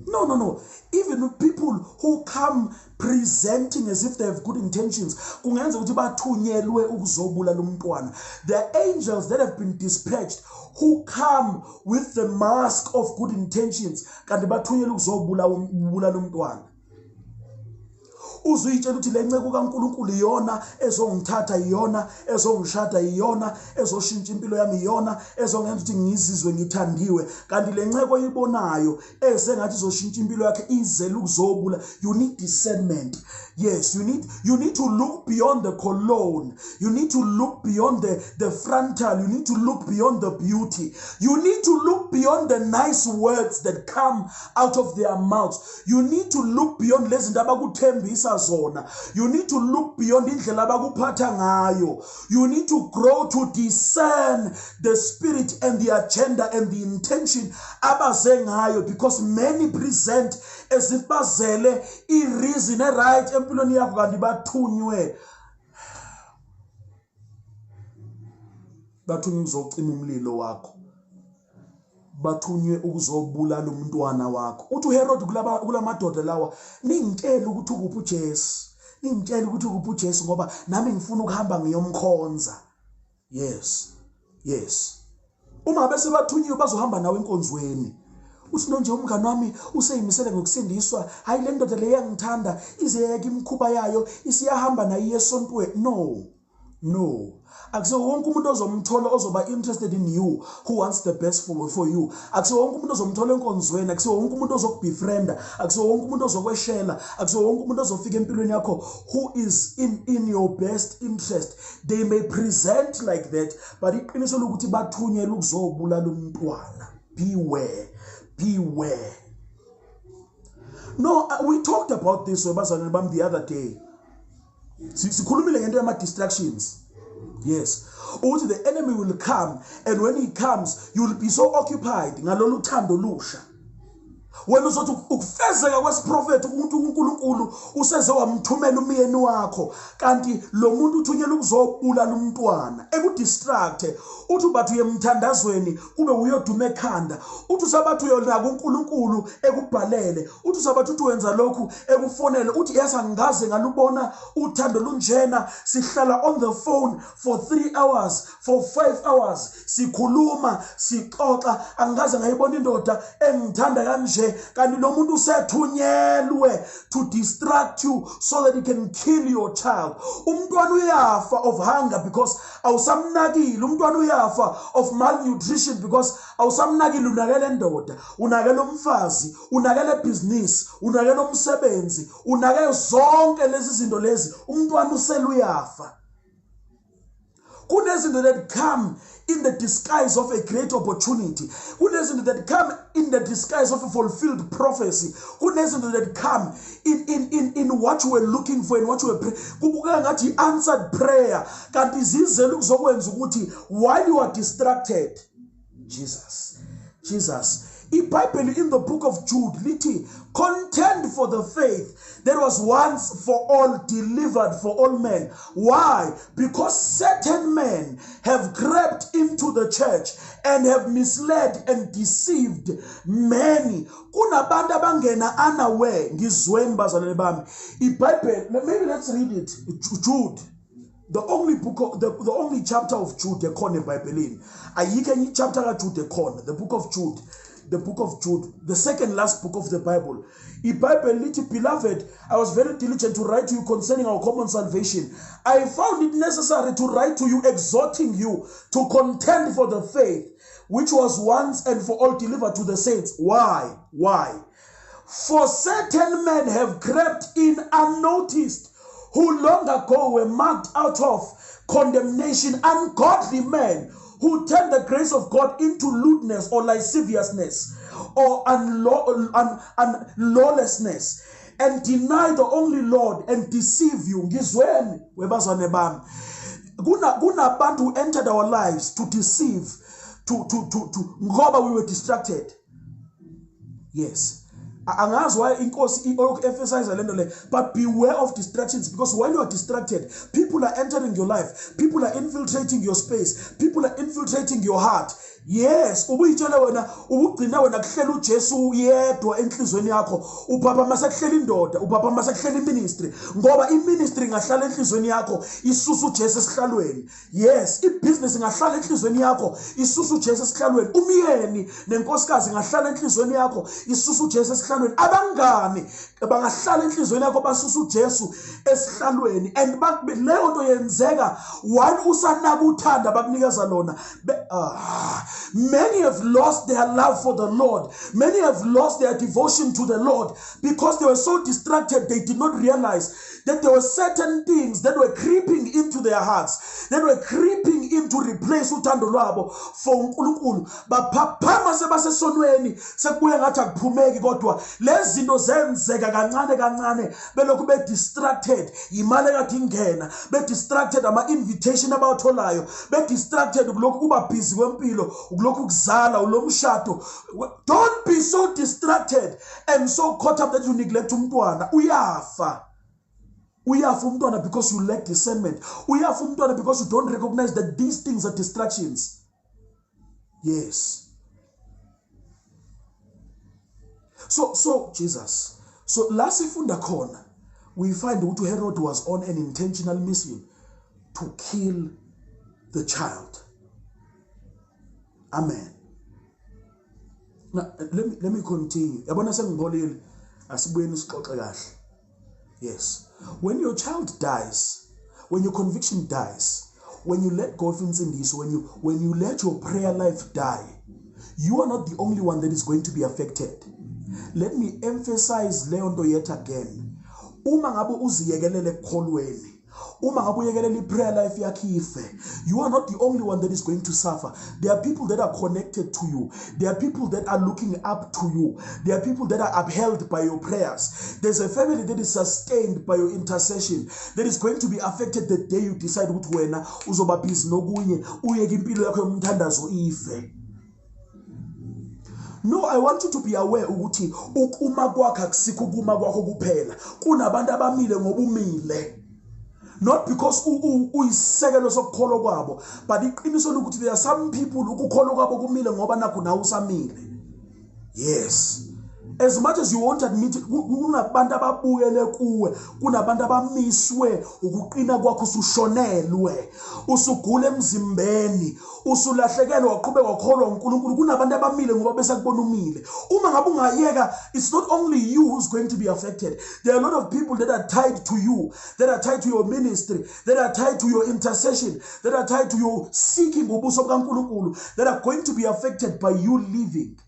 No, no, no. Even people who come presenting as if they have good intentions, kungenza ukuthi bathunyelwe ukuzobulala umntwana. The angels that have been dispatched who come with the mask of good intentions, kanti bathunyelwe ukuzobulala umntwana. Uzuyitshela ukuthi le nceko kaNkulunkulu iyona ezongithatha, iyona ezongishada, iyona ezoshintsha impilo yami, iyona ezongenza ukuthi ngizizwe ngithandiwe, kanti le nceko oyibonayo esengathi izoshintsha impilo yakhe izele ukuzobula. You need discernment. Yes, you need to look beyond the cologne. You need to look beyond the frontal. You need to look beyond the beauty. You need to look beyond the nice words that come out of their mouths. You need to look beyond lezi zinto abakuthembisa zona. You need to look beyond indlela abakuphatha ngayo. You need to grow to discern the spirit and the agenda and the intention abaze ngayo, because many present as if bazele i-reason e-right empilweni yakho, kanti bathunywe ukuzocima umlilo wakho, bathunywe ukuzobulala umntwana wakho. Uthi uHerod kulaba kulamadoda lawa, "Ningitshele ukuthi ukuphi uJesu, ningitshele ukuthi ukuphi uJesu, ngoba nami ngifuna ukuhamba ngiyomkhonza." Yes, uma bese bathunyiwe bazohamba nawe enkonzweni. Uthi, "No nje, umngani wami useyimisele ngokusindiswa. Hayi, le ndoda le iyangithanda, ize yeke imikhuba yayo, isiyahamba naye esontweni." No, no, akusiwo wonke umuntu ozomthola ozoba interested in you, who wants the best for you. Akusiwo wonke umuntu ozomthola enkonzweni, akusiwo wonke umuntu ozokubefrienda, akusiwo wonke umuntu ozokweshela, akusiwo wonke umuntu ozofika empilweni yakho who is in your best interest. They may present like that, but iqiniso lokuthi bathunyelwe ukuzobulala umntwana. Beware, beware. No, we talked about this, webazalwane bami, the other day. Sikhulumile ngento yama-distractions. Yes, ukuthi the enemy will come, and when he comes, you will be so occupied ngalolu thando lusha. Wena uzothi ukufezeka kwesiprofethi ukuthi uNkulunkulu useze wamthumela umyeni wakho, kanti lo muntu uthunyelwe ukuzobulala umntwana, ekudistract. Uthi ubathi uye emthandazweni, kube uyoduma ekhanda. Uthi usabathi uyonaka uNkulunkulu, ekubhalele. Uthi usabathi uthi wenza lokhu, ekufonele. Uthi, "Yazi, angikaze ngalubona uthando lunjena. Sihlala on the phone for 3 hours, for 5 hours, sikhuluma, sixoxa. Angikaze ngayibona indoda engithanda kanje." Kanti lo muntu usethunyelwe to distract you so that he can kill your child. Umntwana uyafa of hunger because awusamnakile. Umntwana uyafa of malnutrition because awusamnakile. Unakele indoda, unakele umfazi, unakele business, unakele umsebenzi, unake zonke lezi zinto lezi, umntwana usele uyafa. Kunezinto that come in the disguise of a great opportunity, kunezinto that come in the disguise of a fulfilled prophecy, kunezinto that come in what you were looking for and what you were kubukeka ngathi answered prayer, kanti zizele ukuzokwenza ukuthi while you are distracted. Jesus, Jesus. IBhayibheli in the book of Jude lithi, contend for the faith that was once for all delivered for all men. Why? Because certain men have crept into the church and have misled and deceived many. Kunabantu abangena unaware. Ngizweni bazalwane bami. IBhayibheli, maybe let's read it. Jude. The only book of, the only chapter of Jude ekhona eBhayibhelini. Ayikho enye chapter kaJude ekhona. The book of Jude. The book of Jude, the second last book of the Bible. IBhayibheli lithi, beloved, I was very diligent to write to you concerning our common salvation. I found it necessary to write to you, exhorting you to contend for the faith which was once and for all delivered to the saints. Why? Why? For certain men have crept in unnoticed, who long ago were marked out of condemnation, ungodly men who turn the grace of God into lewdness or lasciviousness or lawlessness, and deny the only Lord and deceive you. Ngizweni webazwane bami. Kunabantu who entered our lives to deceive, to ngoba we were distracted. Yes. Angazi why inkosi emphasize le nto le, but beware of distractions, because when you are distracted, people are entering your life, people are infiltrating your space, people are infiltrating your heart. Yes, ubuyitshele wena, ubugcina wena kuhlela uJesu yedwa enhlizweni yakho, uphapha masekuhlela indoda, uphapha masekuhlela iministry, ngoba iministry ingahlala enhlizweni yakho isusa uJesu esihlalweni. Yes, ibusiness ingahlala enhlizweni yakho isusa uJesu esihlalweni. Umyeni nenkosikazi ingahlala enhlizweni yakho isusa uJesu esihlalweni. Abangani bangahlala enhlizweni yakho basusa uJesu esihlalweni. And leyo nto yenzeka while usanaka uthanda bakunikeza lona. Many have lost their love for the Lord. Many have lost their devotion to the Lord because they were so distracted they did not realize that there were certain things that were creeping into their hearts, that were creeping in to replace uthando lwabo for uNkulunkulu. Baphaphama sebasesonweni, sekubuye ngathi akuphumeki, kodwa lezi zinto zenzeka kancane kancane, belokhu be distracted imali ekade ingena, be distracted ama invitation abawatholayo, be distracted kulokhu kuba busy kwempilo, kulokhu kuzala ulomshado. Don't be so distracted and so caught up that you neglect umntwana. Uyafa. Uyafa umntwana because you lack discernment. Uyafa umntwana because you don't recognize that these things are distractions. Yes. So Jesus. So la sifunda khona, we find ukuthi Herod was on an intentional mission to kill the child. Amen. Now let me continue. Yabona sengipholile, asibuyeni sixoxe kahle. Yes. When your child dies, when your conviction dies, when you let go of insindiso, when you let your prayer life die, you are not the only one that is going to be affected. Let me emphasize leyo nto yet again. Uma ngabe uziyekelele ekukholweni, uma ngabe uyekelela i-prayer life yakho ife, you are not the only one that is going to suffer. There are people that are connected to you. There are people that are looking up to you. There are people that are upheld by your prayers. There's a family that is sustained by your intercession that is going to be affected the day you decide ukuthi wena uzoba busy nokunye, uyeke impilo yakho yomthandazo ife. No, I want you to be aware ukuthi ukuma kwakho akusikho ukuma kwakho kuphela. Kunabantu abamile ngoba umile. Not because uyisisekelo sokukholwa kwabo, but iqiniso lokuthi there are some people ukukholwa kwabo kumile ngoba nakho nawe usamile. Yes. As much as you won't admit it, kunabantu ababuyele kuwe, kunabantu abamiswe ukuqina kwakho, usushonelwe, usugula emzimbeni, usulahlekelwe, waqhubeka wakholwa uNkulunkulu. Kunabantu abamile ngoba besakubona umile. Uma ngabe ungayeka, it's not only you who's going to be affected. There are a lot of people that are tied to you, that are tied to your ministry, that are tied to your intercession, that are tied to your seeking ubuso bukaNkulunkulu, that are going to be affected by you leaving.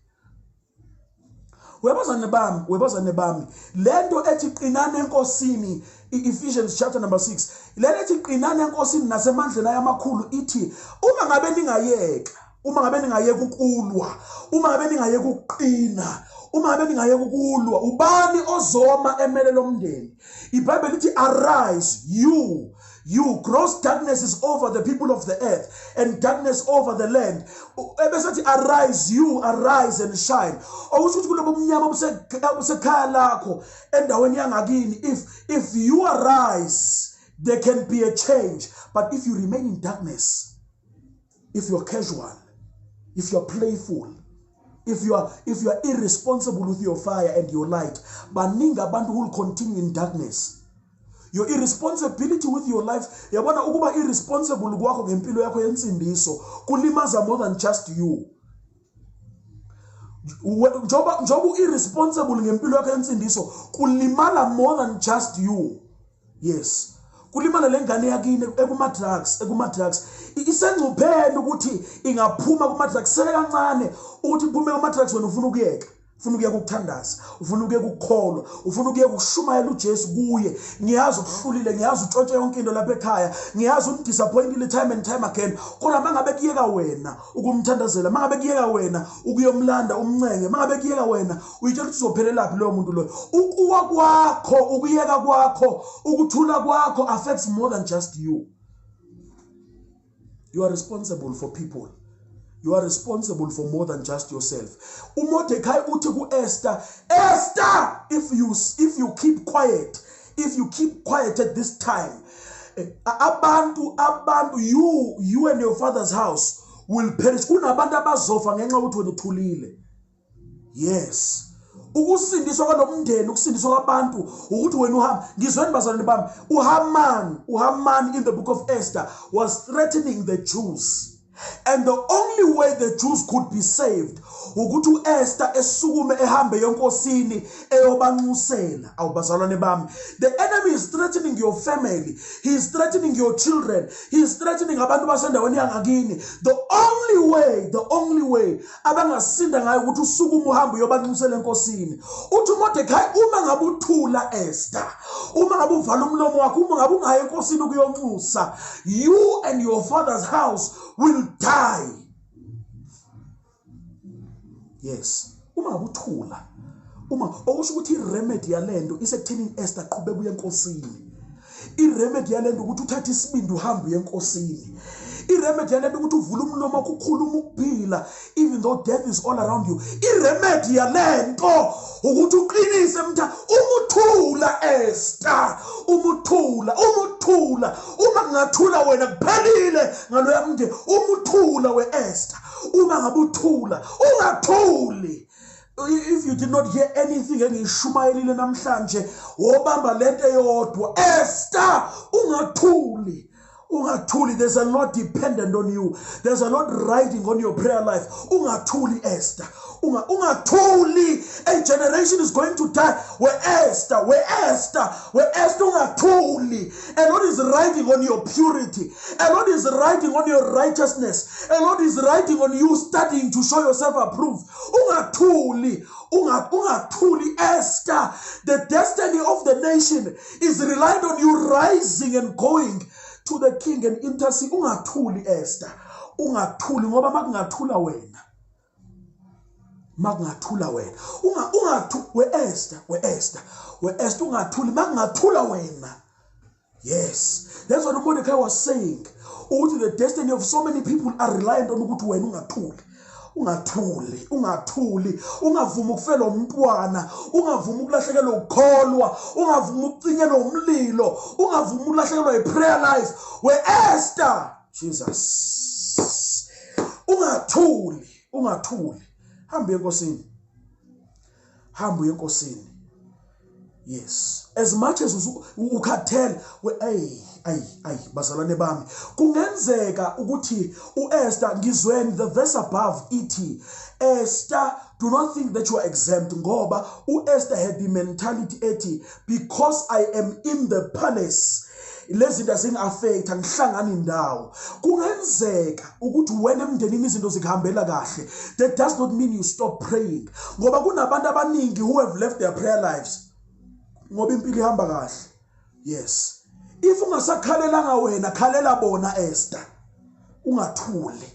Webazane bami, lento ethi qinani enkosini, Ephesians chapter number 6, lento ethi qinani enkosini nasemandleni amakhulu, ithi uma ngabe ningayeka, uma ngabe ningayeka ukulwa, uma ngabe ningayeka ukuqina, uma ngabe ningayeka ukulwa, ubani ozoma emele lomndeni? iBhayibheli lithi arise you You, gross darkness is over the people of the earth, and darkness over the land. Ebesethi arise, you arise and shine. Okusho ukuthi kulobo mnyama obusekhaya lakho endaweni yangakini, if you arise, there can be a change. But if you remain in darkness, if you're casual, if you're playful, if you are irresponsible with your fire and your light, baningi abantu who will continue in darkness. Your irresponsibility with your life, yabona, ukuba irresponsible kwakho ngempilo yakho yensindiso kulimaza more than just you. Njoba u-irresponsible ngempilo yakho yensindiso, kulimala more than just you. Yes, kulimala lengane yakini ekuma-drugs isengcupheni ukuthi ingaphuma kuma-drugs. Sele kancane ukuthi iphume kuma-drugs. Wena ufuna ukuyeka, ufuna ukuyeka ukuthandaza, ufuna ukuyeka ukukholwa, ufuna ukuyeka ukushumayela uJesu kuye. Ngiyazi ukuhlulile, ngiyazi utshontshe yonke into lapha ekhaya, ngiyazi umdisappointile time and time again. Kodwa mangabe kuyeka wena ukumthandazela, mangabe kuyeka wena ukuyomlanda umncenge, mangabe kuyeka wena, uyitshela ukuthi uzophelelaphi loyo muntu loyo? Ukuwa kwakho, ukuyeka kwakho, ukuthula kwakho affects more than just you. You are responsible for people. You are responsible for more than just yourself. UMordecai uthi kuEsther, "Esther, if you keep quiet, if you keep quiet at this time, abantu you and your father's house will perish." Kunabantu abazofa ngenxa yokuthi wena uthulile. Yes, ukusindiswa kwalomndeni, ukusindiswa kwabantu ukuthi wena uhamba. Ngizweni, bazalwane bami, uHaman in the book of Esther was threatening the Jews, and the only way the Jews could be saved ukuthi uEsther esukume ehambe enkosini eyobanxusela. Awubazalwane bami, the enemy is threatening your family, he is threatening your children, he is threatening abantu basendaweni yangakini. The only way, the only way abangasinda ngayo ukuthi usukume uhambe uyobanxusela enkosini. Uthi uMordecai, uma ngabe uthula, Esther, uma ngabe uvala umlomo wakho, uma ngabe ungayi enkosini ukuyonxusa, you and your father's house will die. Yes, uma ngabe uthula, uma okusho ukuthi iremedy yalento isekuthenini Esther qhubeka uye enkosini. Iremedy yalento ukuthi uthathe isibindi uhambe uye enkosini. Iremedy yalento ukuthi uvule umlomo wakho ukhuluma ukuphila even though death is all around you. Iremedy yalento ukuthi uqinise mtha. Umuthula, Esther, umuthula, umuthula, uma kungathula wena kuphelile ngaloya mndeni. Umuthula we-Esther, uma ngabe uthula, ungathuli. If you did not hear anything engiyishumayelile namhlanje, wobamba lento eyodwa: Esther, ungathuli, ungathuli. There's a lot dependent on you. There's a lot riding on your prayer life. Ungathuli, Esther. Ungathuli. A generation is going to die. Where Esther, where Esther, where Esther, ungathuli. A lot is riding on your purity. A lot is riding on your righteousness. A lot is riding on you studying to show yourself approved. Ungathuli. Ungathuli, Esther. The destiny of the nation is reliant on you rising and going to the king and intercede. Ungathuli, Esther, ungathuli, ngoba makungathula wena, makungathula wena, ungathu we Esther, we Esther, we Esther, ungathuli, makungathula wena. Yes, that's what Mordecai was saying, ukuthi the destiny of so many people are reliant on ukuthi wena ungathuli. Ungathuli, ungathuli, ungavumi ukufelwa umntwana, ungavumi ukulahlekelwa ukukholwa, ungavumi ukucinyelwa umlilo, ungavumi ukulahlekelwa i-prayer life. We Esther, Jesus, ungathuli, ungathuli, hamba enkosini, hamba uye enkosini. Yes, as much as ukhathele, ay ay ay, bazalwane bami, kungenzeka ukuthi uEsther, ngizweni, the verse above ithi, "Esther, do not think that you are exempt," ngoba uEsther had the mentality ethi, "Because I am in the palace, lezi zinto azingi-affect, angihlangani indawo." Kungenzeka ukuthi wena emndenini izinto zikuhambela kahle. That does not mean you stop praying, ngoba kunabantu abaningi who have left their prayer lives ngoba impilo ihamba kahle. Yes, if ungasakhalelanga wena, khalela bona, Esther. Ungathuli.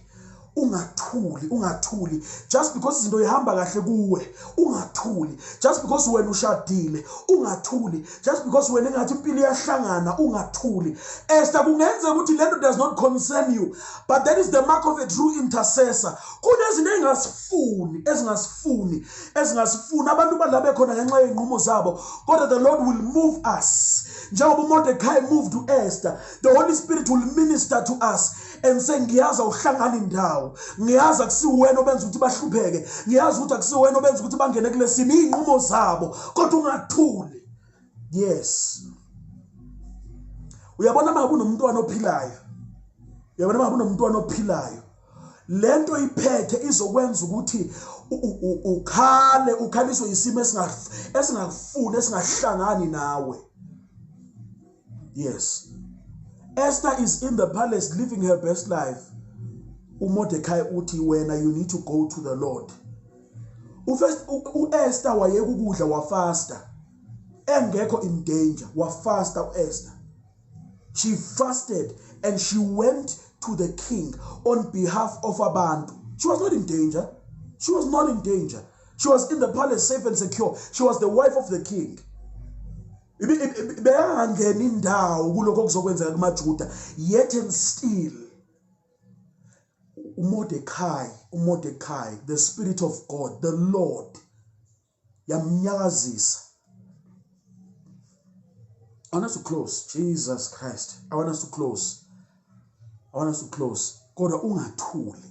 Ungathuli, ungathuli just because izinto ihamba kahle kuwe. Ungathuli just because wena ushadile. Ungathuli just because wena engathi impilo iyahlangana. Ungathuli. Esther, kungenzeka ukuthi lento does not concern you, but that is the mark of a true intercessor. Kunezinto engasifuni, ezingasifuni, ezingasifuni. Abantu badla bekhona ngenxa yezinqumo zabo, kodwa the Lord will move us. Njengoba uMordecai moved to Esther, the Holy Spirit will minister to us and say, ngiyazi awuhlangani indawo, ngiyazi akusiwena obenza ukuthi bahlupheke, ngiyazi ukuthi akusiwena obenza ukuthi bangene kulesimo, izinqumo zabo, kodwa ungathuli. Yes, uyabona uma unomntwana ophilayo, uyabona uma unomntwana ophilayo, lento iphethe izokwenza ukuthi ukhale, ukhaliswe isimo esingakufuni, esingahlangani nawe. Yes, Esther is in the palace living her best life. uMordecai uthi wena you need to go to the Lord. uEsther wayeka ukudla, wafasta, engekho in danger, wafasta uEsther. She fasted and she went to the king on behalf of abantu. She was not in danger. She was not in danger. She was in the palace, safe and secure. She was the wife of the king. Beyangangena indawo kulokho okuzokwenzeka kumaJuda. Yet and still, uMordecai, the Spirit of God, the Lord, yamnyakazisa. I want us to close. Jesus Christ. I want us to close. I want us to close. Kodwa ungathuli.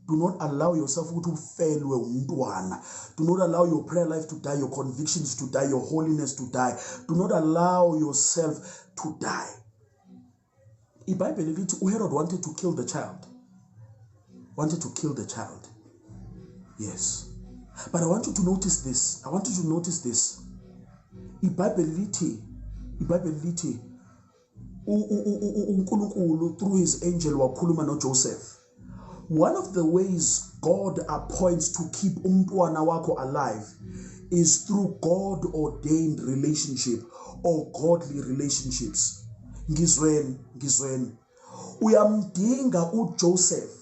Do not allow yourself ukuthi ufelwe umntwana. Do not allow your prayer life to die, your convictions to die, your holiness to die. Do not allow yourself to die. IBhayibheli lithi uHerod wanted to kill the child. Wanted to kill the child. Yes. But I want you to notice this. I want you to notice this. iBhayibheli lithi uNkulunkulu through his angel wakhuluma noJoseph. One of the ways God appoints to keep umntwana wakho alive is through God ordained relationship or godly relationships. Ngizweni, ngizweni. Uyamdinga uJoseph,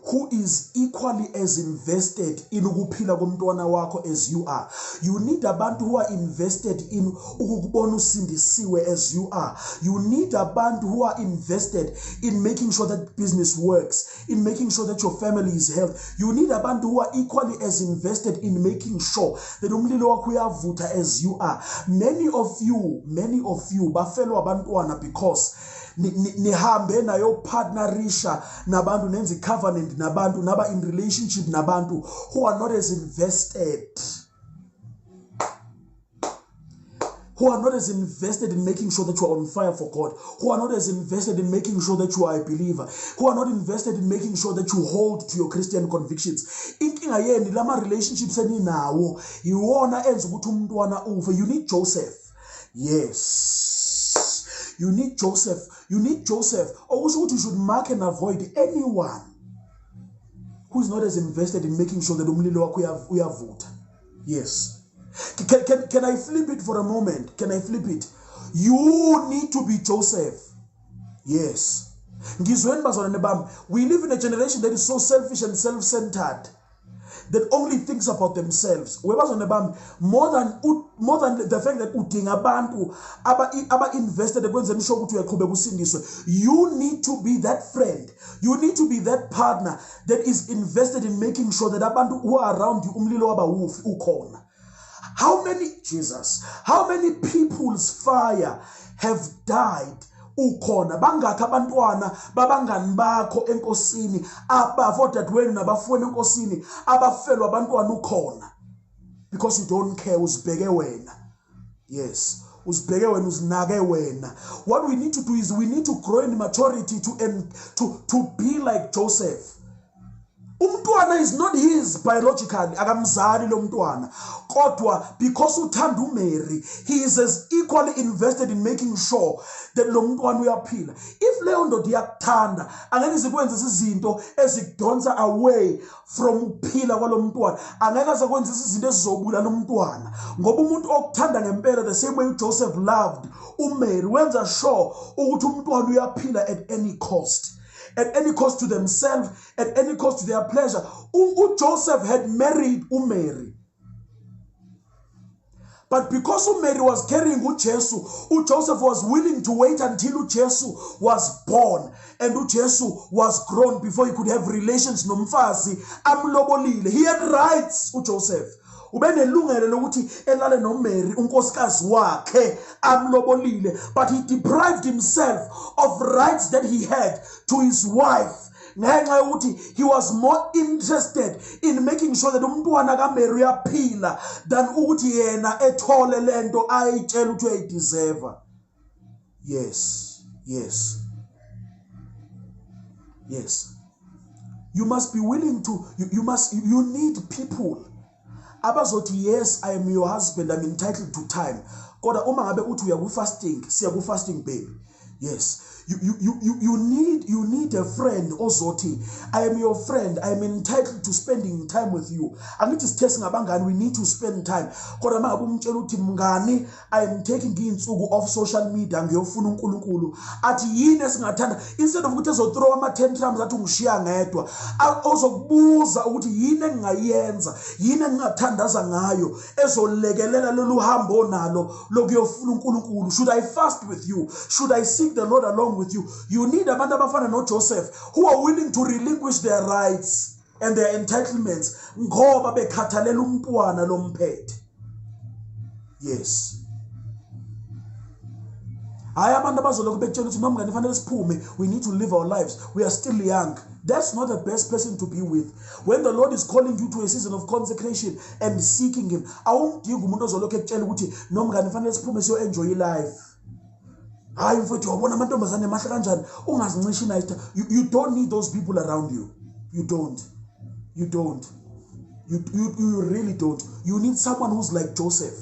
who is equally as invested in ukuphila komntwana wakho as you are. You need abantu who are invested in ukukubona usindisiwe as you are. You need abantu who are invested in making sure that business works, in making sure that your family is healthy. You need abantu who are equally as invested in making sure that umlilo wakho uyavutha as you are. Many of you, many of you bafelwa abantwana because nihambe nayo partnerisha nabantu, nenze covenant nabantu, naba in relationship nabantu who are not as invested, who are not as invested in making sure that you are on fire for God, who are not as invested in making sure that you are a believer, who are not invested in making sure that you hold to your Christian convictions. Inkinga yeni lama relationships eninawo iwona enza ukuthi umntwana ufe. You need Joseph. Yes. You need Joseph. You need Joseph. Okusho ukuthi you should mark and avoid anyone who is not as invested in making sure that umlilo wakho uyavutha. Yes. Can I flip it for a moment? Can I flip it? You need to be Joseph. Yes. Ngizweni bazalwane bami, we live in a generation that is so selfish and self-centered, that only thinks about themselves. Webazalwane bami, more than the fact that udinga abantu aba invested ekwenzeni sure ukuthi uyaqhubeka usindiswe, you need to be that friend. You need to be that partner that is invested in making sure that abantu who are around you umlilo wabawufi ukhona. How many, Jesus, how many people's fire have died ukhona? Bangakhi abantwana babangani bakho enkosini, abafodadewenu nabafowenu enkosini, abafelwa abantwana ukhona? Because you don't care, uzibheke wena. Yes, uzibheke wena, uzinake wena. What we need to do is we need to grow in maturity to be like Joseph. Umntwana is not his biologically, akamzali lo mntwana, kodwa because uthanda uMary, he is as equally invested in making sure that lo mntwana uyaphila. If leyo ndoda iyakuthanda, angeke izikwenze izinto ezikudonsa away from ukuphila kwalo mntwana, angeke aze kwenza izinto ezizobulala umntwana, ngoba umuntu okuthanda ngempela, the same way uJoseph loved uMary, wenza sure ukuthi umntwana uyaphila at any cost. at any cost to themselves, at any cost to their pleasure. UJoseph had married uMary. But because Mary was carrying uJesu, uJoseph was willing to wait until uJesu was born and uJesu was grown before he could have relations nomfazi amlobolile. He had rights, uJoseph. Ubenelungelo lokuthi elale noMary unkosikazi wakhe amlobolile, but he deprived himself of rights that he had to his wife ngenxa yokuthi he was more interested in making sure that umntwana kaMary uyaphila than ukuthi yena ethole lento ayitshela ukuthi uyayideserve. Yes, you must be willing to you need people abazothi, "Yes, I am your husband, I'm entitled to time, kodwa uma ngabe uthi uya ku-fasting, siya ku-fasting, baby." Yes, you need a friend ozothi, "I am your friend, I am entitled to spending time with you. Angithi sithe singabangani, we need to spend time." Kodwa uma ngabe umtshela ukuthi, "Mngani, I am taking iy'nsuku off social media, ngiyofuna uNkulunkulu," athi, "Yini esingathanda?" Instead of ukuthi ezothrow ama-tantrums athi ungishiya ngedwa, ozokubuza ukuthi, "Yini engingayenza? Yini engingathandaza ngayo ezolekelela lolu hambo onalo lokuyofuna uNkulunkulu? Should I fast with you? Should I seek the Lord along with you?" You need abantu abafana noJoseph who are willing to relinquish their rights and their entitlements ngoba bekhathalela umntwana lomphethe. Yes, hayi abantu abazolokhu bekutshela ukuthi, "Nomngane, fanele siphume, we need to live our lives, we are still young." That's not the best person to be with when the Lord is calling you to a season of consecration and seeking him. Awumdingi umuntu ozolokhu ekutshela ukuthi, "Nomngane, fanele siphume siyo-enjoy life. Hayi mfowethu, wabona amantombazane mahle kanjani, ungazincishi night." You don't need those people around you. You don't, you don't, you really don't. You need someone who's like Joseph,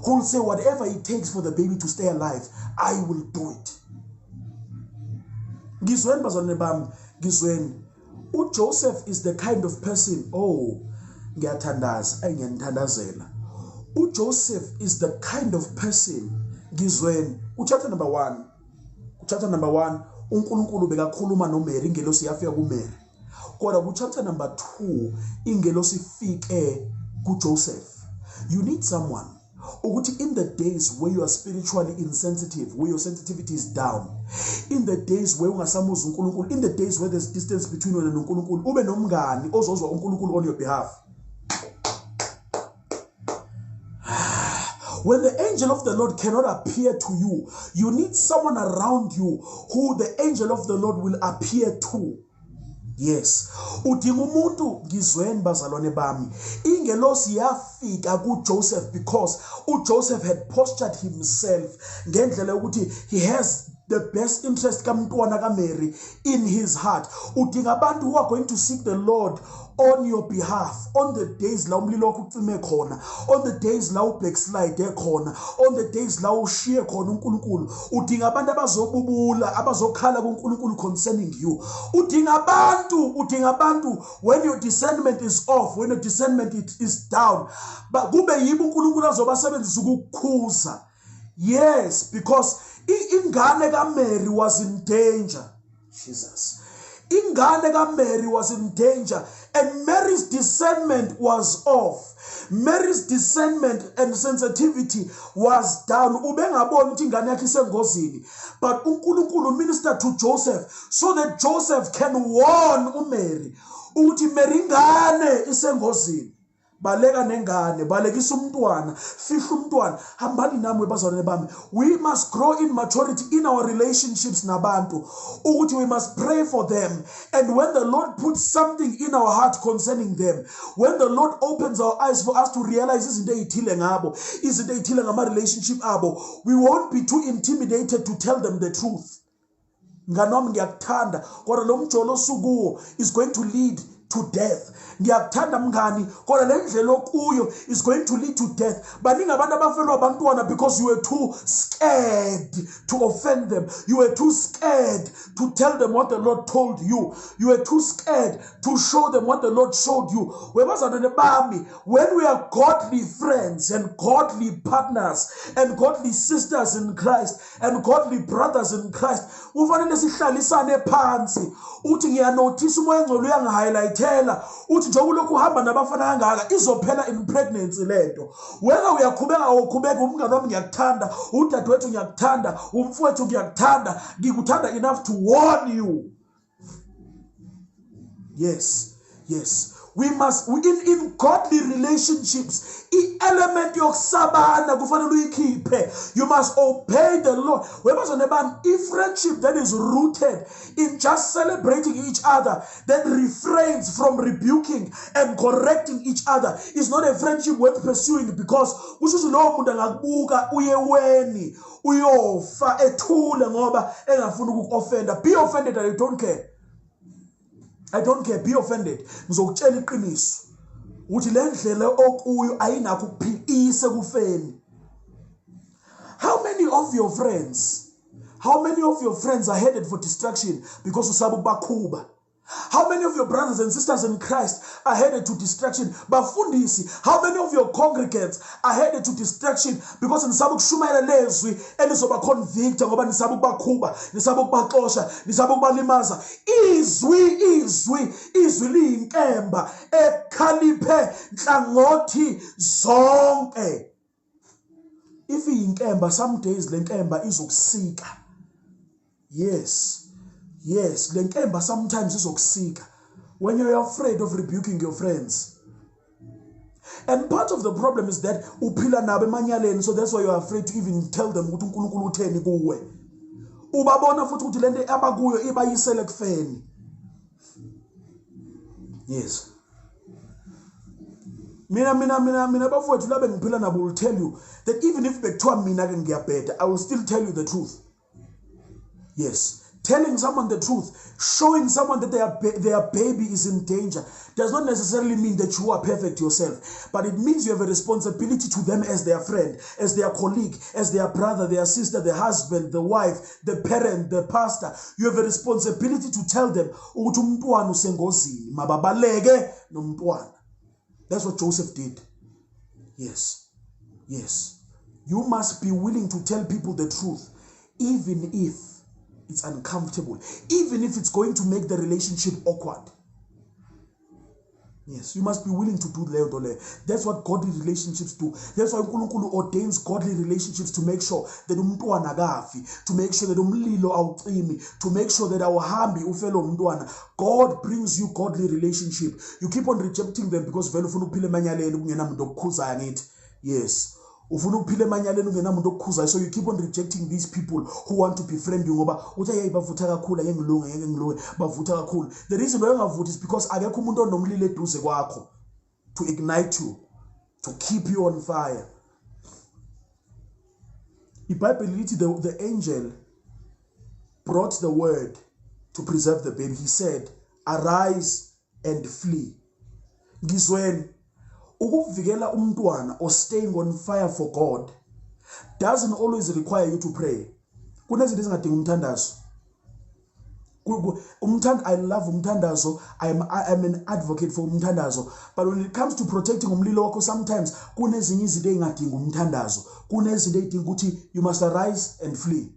who will say, "Whatever it takes for the baby to stay alive, I will do it." Ngizweni, bazalwane bami, ngizweni. UJoseph is the kind of person, oh, ngiyathandaza, ayi, ngiyanithandazela. UJoseph is the kind of person, ngizweni, uchapter number 1, chapter number 1, uNkulunkulu bekakhuluma noMary, ingelosi yafika kuMary, kodwa ku-chapter number 2 ingelosi ifike kuJoseph. You need someone ukuthi in the days where you are spiritually insensitive, where your sensitivity is down, in the days where ungasamuzwa uNkulunkulu, in the days where there's distance between wena noNkulunkulu, ube nomngani ozozwa uNkulunkulu on your behalf. When the angel of the Lord cannot appear to you, you need someone around you who the angel of the Lord will appear to. Yes, udinga umuntu. Ngizweni, bazalwane bami, ingelosi yafika kuJoseph because uJoseph had postured himself ngendlela yokuthi he has the best interest kamntwana kaMary in his heart. Udinga abantu who are going to seek the Lord on your behalf on the days la umlilo wakho ucime khona, on the days la ubackslide khona, on the days la ushiye khona uNkulunkulu. Udinga abantu abazobubula, abazokhala kuNkulunkulu concerning you. Udinga abantu, udinga abantu when your discernment is off, when your discernment is down, kube yibo uNkulunkulu azobasebenzisa ukukukhuza. Yes, because ingane kaMary was in danger. Jesus, ingane kaMary was in danger and Mary's discernment was off. Mary's discernment and sensitivity was down. Ubengaboni ukuthi ingane yakhe isengozini, but uNkulunkulu minister to Joseph so that Joseph can warn uMary ukuthi, "Mary, ingane isengozini, baleka nengane, balekisa umntwana, fihla umntwana." Hambani nami, bazalwane bami. We must grow in maturity in our relationships nabantu, ukuthi we must pray for them, and when the Lord puts something in our heart concerning them, when the Lord opens our eyes for us to realize izinto ey'thile ngabo, izinto ey'thile ngama-relationship abo, we won't be too intimidated to tell them the truth. "Mngani wami, ngiyakuthanda, kodwa lo mjolo osukuwo is going to lead to death. Ngiyakuthanda mngani, kodwa le ndlela okuyo is going to lead to death. Baningi abantu abafelwa abantwana because you were too scared to offend them. You were too scared to tell them what the Lord told you. You were too scared to show them what the Lord showed you. Webazalwane bami, when we are godly friends and godly partners and godly sisters in Christ and godly brothers in Christ, kufanele sihlalisane phansi. Uthi ngiyanothisa umoya engcwele uyangihighlightela, uthi njengoba ulokhu uhamba nabafana kangaka, izophela in pregnancy lento. Wena uyakhubeka, awukhubeka, umngane wami ngiyakuthanda, udadewethu ngiyakuthanda, umfowethu ngiyakuthanda, ngikuthanda enough to warn you. Yes, yes. We must we, in godly relationships, i-element yokusabana kufanele uyikhiphe. You must obey the Lord. Webazalwane bami, i-friendship that is rooted in just celebrating each other, that refrains from rebuking and correcting each other, is not a friendship worth pursuing, because kusho ukuthi lowo muntu angakubuka uye weni uyofa ethule ngoba engafuni ukuku-offenda. Be offended, I don't care. I don't care, be offended. Ngizokutshela iqiniso ukuthi le ndlela okuyo ayinakho ukuphila, iyise kufeni. How many of your friends, how many of your friends are headed for destruction because usaba ukubakhuba? How many of your brothers and sisters in Christ are headed to destruction? Bafundisi, how many of your congregants are headed to destruction because nisaba ukushumayela lezwi elizoba convicta, ngoba nisaba ukubakhuba, nisaba ukubaxosha, nisaba ukubalimaza? Izwi, izwi, izwi liyinkemba ekhaliphe nhlangothi zonke. If iyinkemba, some days le nkemba izokusika. Yes, yes, le nkemba sometimes izokusika when you're afraid of rebuking your friends. And part of the problem is that uphila nabo emanyaleni, so that's why you're afraid to even tell them ukuthi uNkulunkulu utheni kuwe. Ubabona futhi ukuthi lento abakuyo ibayisele ekufeni. Yes. Mina mina mina mina bafowethu, labe ngiphila nabo will tell you that even if bekuthiwa mina ke ngiyabheda, I will still tell you the truth. Yes. Telling someone the truth, showing someone that their baby is in danger, does not necessarily mean that you are perfect yourself, but it means you have a responsibility to them as their friend, as their colleague, as their brother, their sister, the husband, the wife, the parent, the pastor. You have a responsibility to tell them ukuthi umntwana usengozini, mababaleke nomntwana. That's what Joseph did. Yes. Yes. You must be willing to tell people the truth, even if it's uncomfortable, even if it's going to make the relationship awkward. Yes, you must be willing to do leyo nto leyo. That's what godly relationships do. That's why uNkulunkulu ordains godly relationships to make sure that umntwana akafi, to make sure that umlilo awucimi, to make sure that awuhambi ufele umntwana. God brings you godly relationship. You keep on rejecting them because vele ufuna ukuphila emanyaleni kungenamuntu okukhuzayo, ngithi. Yes. Ufuna ukuphila emanyaleni ungenamuntu okukhuzayo, so you keep on rejecting these people who want to befriend you, ngoba uthi, "Hey, bavutha kakhulu, angeke ngilunge, ngeke ngilunge, bavutha kakhulu." The reason why ungavuthi is because akekho umuntu onomlilo eduze kwakho to ignite you, to keep you on fire. IBhayibheli lithi the angel brought the word to preserve the baby. He said, "Arise and flee." Ngizweni, ukuvikela umntwana or staying on fire for God doesn't always require you to pray. Kunezinto ezingadingi umthandazo. I love umthandazo. I'm an advocate for umthandazo, but when it comes to protecting umlilo wakho, sometimes kunezinye izinto ey'ngadingi umthandazo, kunezinto ey'dinga ukuthi you must arise and flee.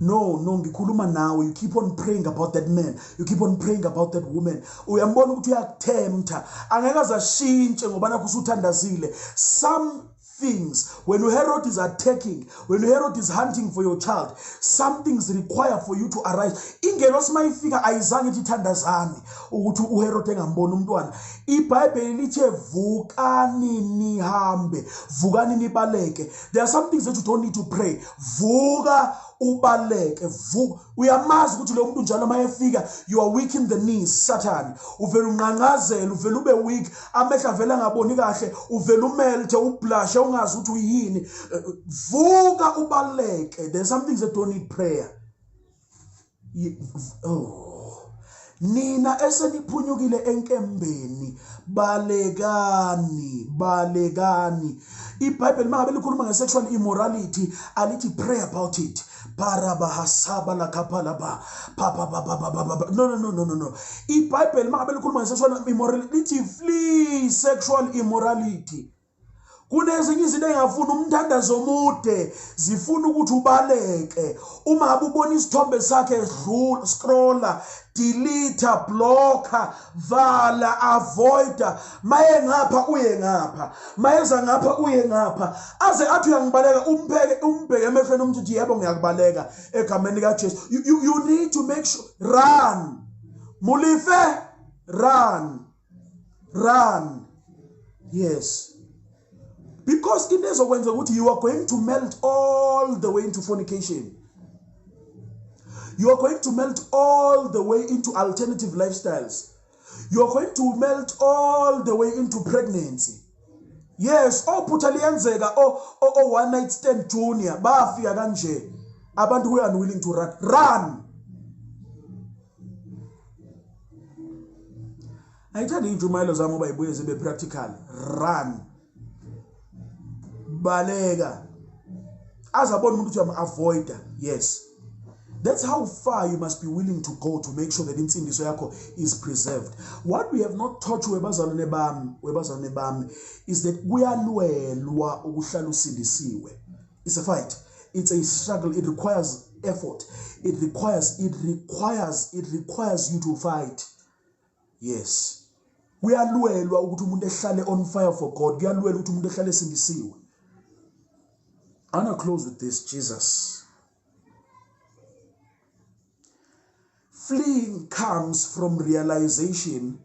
No, ngikhuluma nawe. You keep on praying about that man, you keep on praying about that woman. Uyambona ukuthi uyakuthemtha, angeke aze ashintshe ngoba nakho usuthandazile. Some things, when Herod is attacking, when Herod is hunting for your child, some things require for you to arise. Ingelosi mayifika ayizange ithi thandazani ukuthi uHerod engamboni umntwana. IBhayibheli lithe vukani nihambe, vukani nibaleke. There are some things that you don't need to pray. Vuka ubaleke, vuka. Uyamazi ukuthi lo muntu njalo mayefika you are weak in the knees. Satan, uvela unqanqazela, uvela ube weak, amehlo avela angaboni kahle, uvela umelte, ublushe, ungazi ukuthi uyini. Vuka ubaleke. There are some things that don't need prayer. Oh. Nina eseniphunyukile enkembeni, balekani, balekani. IBhayibheli mangabe likhuluma nge-sexual immorality, alithi pray about it. Parabahasaba lakapalaba pa pa pa pa pa pa pa. No, no, no, no, no, no. IBhayibheli mangabe likhuluma nge-sexual immorality, lithi flee sexual immorality. Kunezinye izinto engafuni umthandazo omude, zifuna ukuthi ubaleke. Uma ngabe ubona isithombe sakhe edlula, scrolla, delete, blocka, vala, avoida. Maye ngapha uye ngapha, mayeza ngapha uye ngapha, aze athi uyangibaleka, umbheke, umbheke emehlweni umuntu uthi yebo ngiyakubaleka egameni likaJesu. You need to make sure, run Mulife, run, run. Yes, because into ezokwenza ukuthi you are going to melt all the way into fornication, you are going to melt all the way into alternative lifestyles, you are going to melt all the way into pregnancy. Yes, ophutha liyenzeka, o one night stand junior bafika kanje abantu who are unwilling to run. Run. Ayithandi intshumayelo zami ngoba ibuye zibe practical. Run, baleka, azabona umuntu ukuthi uyam-avoida. Yes, that's how far you must be willing to go to make sure that insindiso yakho is preserved. What we have not taught you, webazalwane bami, webazalwane bami, is that kuyalwelwa ukuhlala usindisiwe. It's a fight, it's a struggle, it requires effort, it requires you to fight. Yes, kuyalwelwa ukuthi umuntu ehlale on fire for God, kuyalwelwa ukuthi umuntu ehlale esindisiwe. I want to close with this. Jesus. Fleeing comes from realization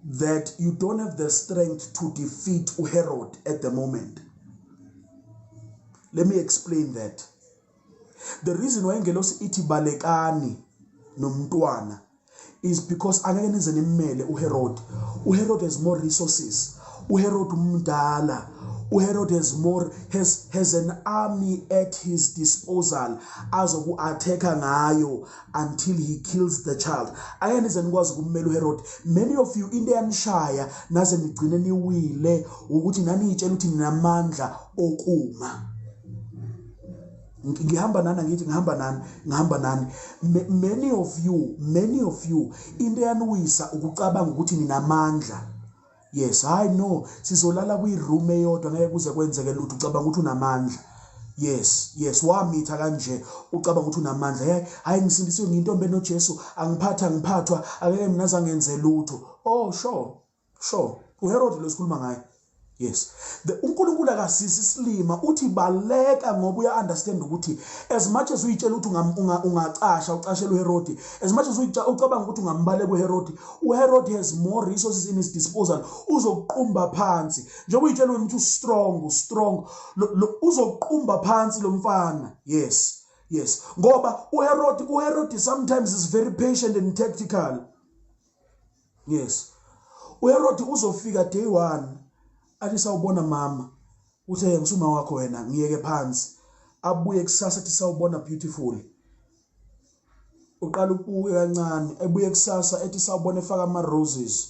that you don't have the strength to defeat Herod at the moment. Let me explain that. The reason why ingelosi ithi balekani nomntwana is because angeke nize nimmele uHerod. uHerod has more resources. uHerod umdala. uHerod has an army at his disposal azoku-attacka ngayo until he kills the child. Angeke nize nikwazi ukummela uHerod. Many of you, into eyanishaya naze nigcine niwile ukuthi naniyitshela ukuthi ninamandla okuma. Ngihamba nani? Angithi ngihamba nani? Ngihamba nani? Many of you, many of you, into eyaniwisa ukucabanga ukuthi ninamandla. Yes, hayi no, sizolala kwi-room eyodwa, ngeke kuze kwenzeke lutho. Ucabanga ukuthi unamandla. Yes, wamitha kanje ucabanga ukuthi unamandla. Hey, hayi, ngisindisiwe, ngiyintombi enoJesu, angiphatha ngiphathwa, angeke mina zangenze lutho. Oh sure, uHerod lo sikhuluma ngaye. Yes, the uNkulunkulu akasisi isilima, uthi baleka ngoba uya understand ukuthi as much as uyitshela ukuthi ungacasha ucashela uHerod, as much as ucabanga ukuthi ungambaleka uHerod, uHerod has more resources in his disposal. Uzokuqumba phansi njengoba uyitshela wena ukuthi ustrong, strong, uzokuqumba phansi lo mfana. Yes, ngoba uHerod sometimes is very patient and tactical. Yes, uHerod uzofika day 1 athi sawubona mama, uthe ngisuma wakho wena, ngiyeke phansi. Abuye kusasa athi sawubona beautiful, uqala ubuke kancane. Ebuye kusasa ethi sawubona, efaka ama roses.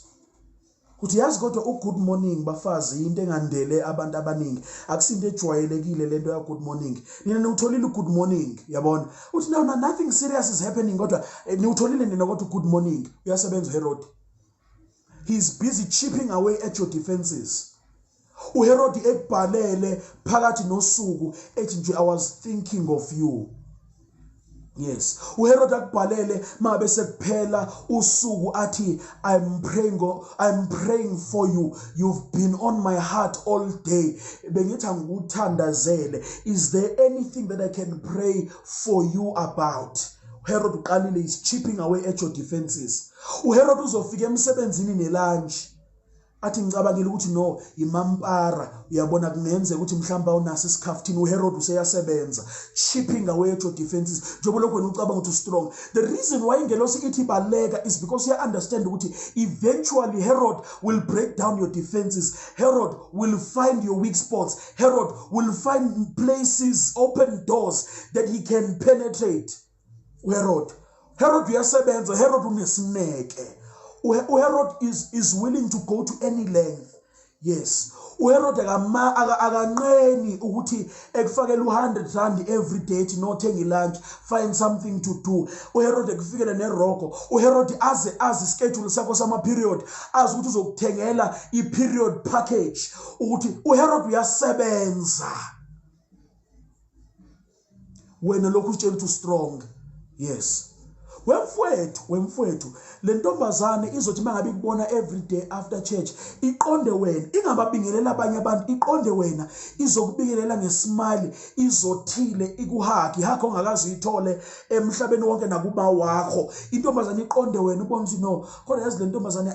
Uthi yazi kodwa u-good morning bafazi into engandele abantu abaningi, akusinto ejwayelekile lento ya good morning. Nina niwutholile u-good morning, yabona? Uthi no, no, nothing serious is happening, kodwa niwutholile nina kodwa u-good morning. Uyasebenza uHerod, he's busy chipping away at your defenses. uHerod ekubhalele phakathi nosuku ethi nje I was thinking of you. Yes, uHerod akubhalele mabe sekuphela usuku athi I'm praying for you, you've been on my heart all day, bengithi angikuthandazele, is there anything that I can pray for you about? Herod uqalile, is chipping away at your defenses. uHerod uzofika emsebenzini nelunch athi ngicabangile ukuthi no imampara, uyabona, kungenzeka ukuthi mhlawumbe awunaso isikhaftini. uHerod useyasebenza, chipping away at your defenses njengoba lokhu wena ucabanga ukuthi strong. The reason why ingelosi ithi baleka is because uya understand ukuthi eventually Herod will break down your defenses. Herod will find your weak spots. Herod will find places, open doors that he can penetrate. uHerod Herod uyasebenza, Herod unesineke. uHerod is willing to go to any length. Yes, uHerod akanqeni ukuthi ekufakele u100 rand every day to no thenga lunch, find something to do. UHerod ekufikele neroko. UHerod aze azi schedule sakho sama period, azi ukuthi uzokuthengela i period package, ukuthi uHerod uyasebenza. Wena lokhu utshela ukuthi strong. Yes, wemfowethu, wemfowethu, le ntombazane izothi mangabe ikubona every day after church, iqonde wena, ingababingelela abanye abantu, iqonde wena, izokubingelela ngesmile, izothile, ikuhug, ihug ongakaze uyithole emhlabeni wonke nakuba wakho. Intombazane iqonde wena, ubone ukuthi no, kodwa yazi le ntombazane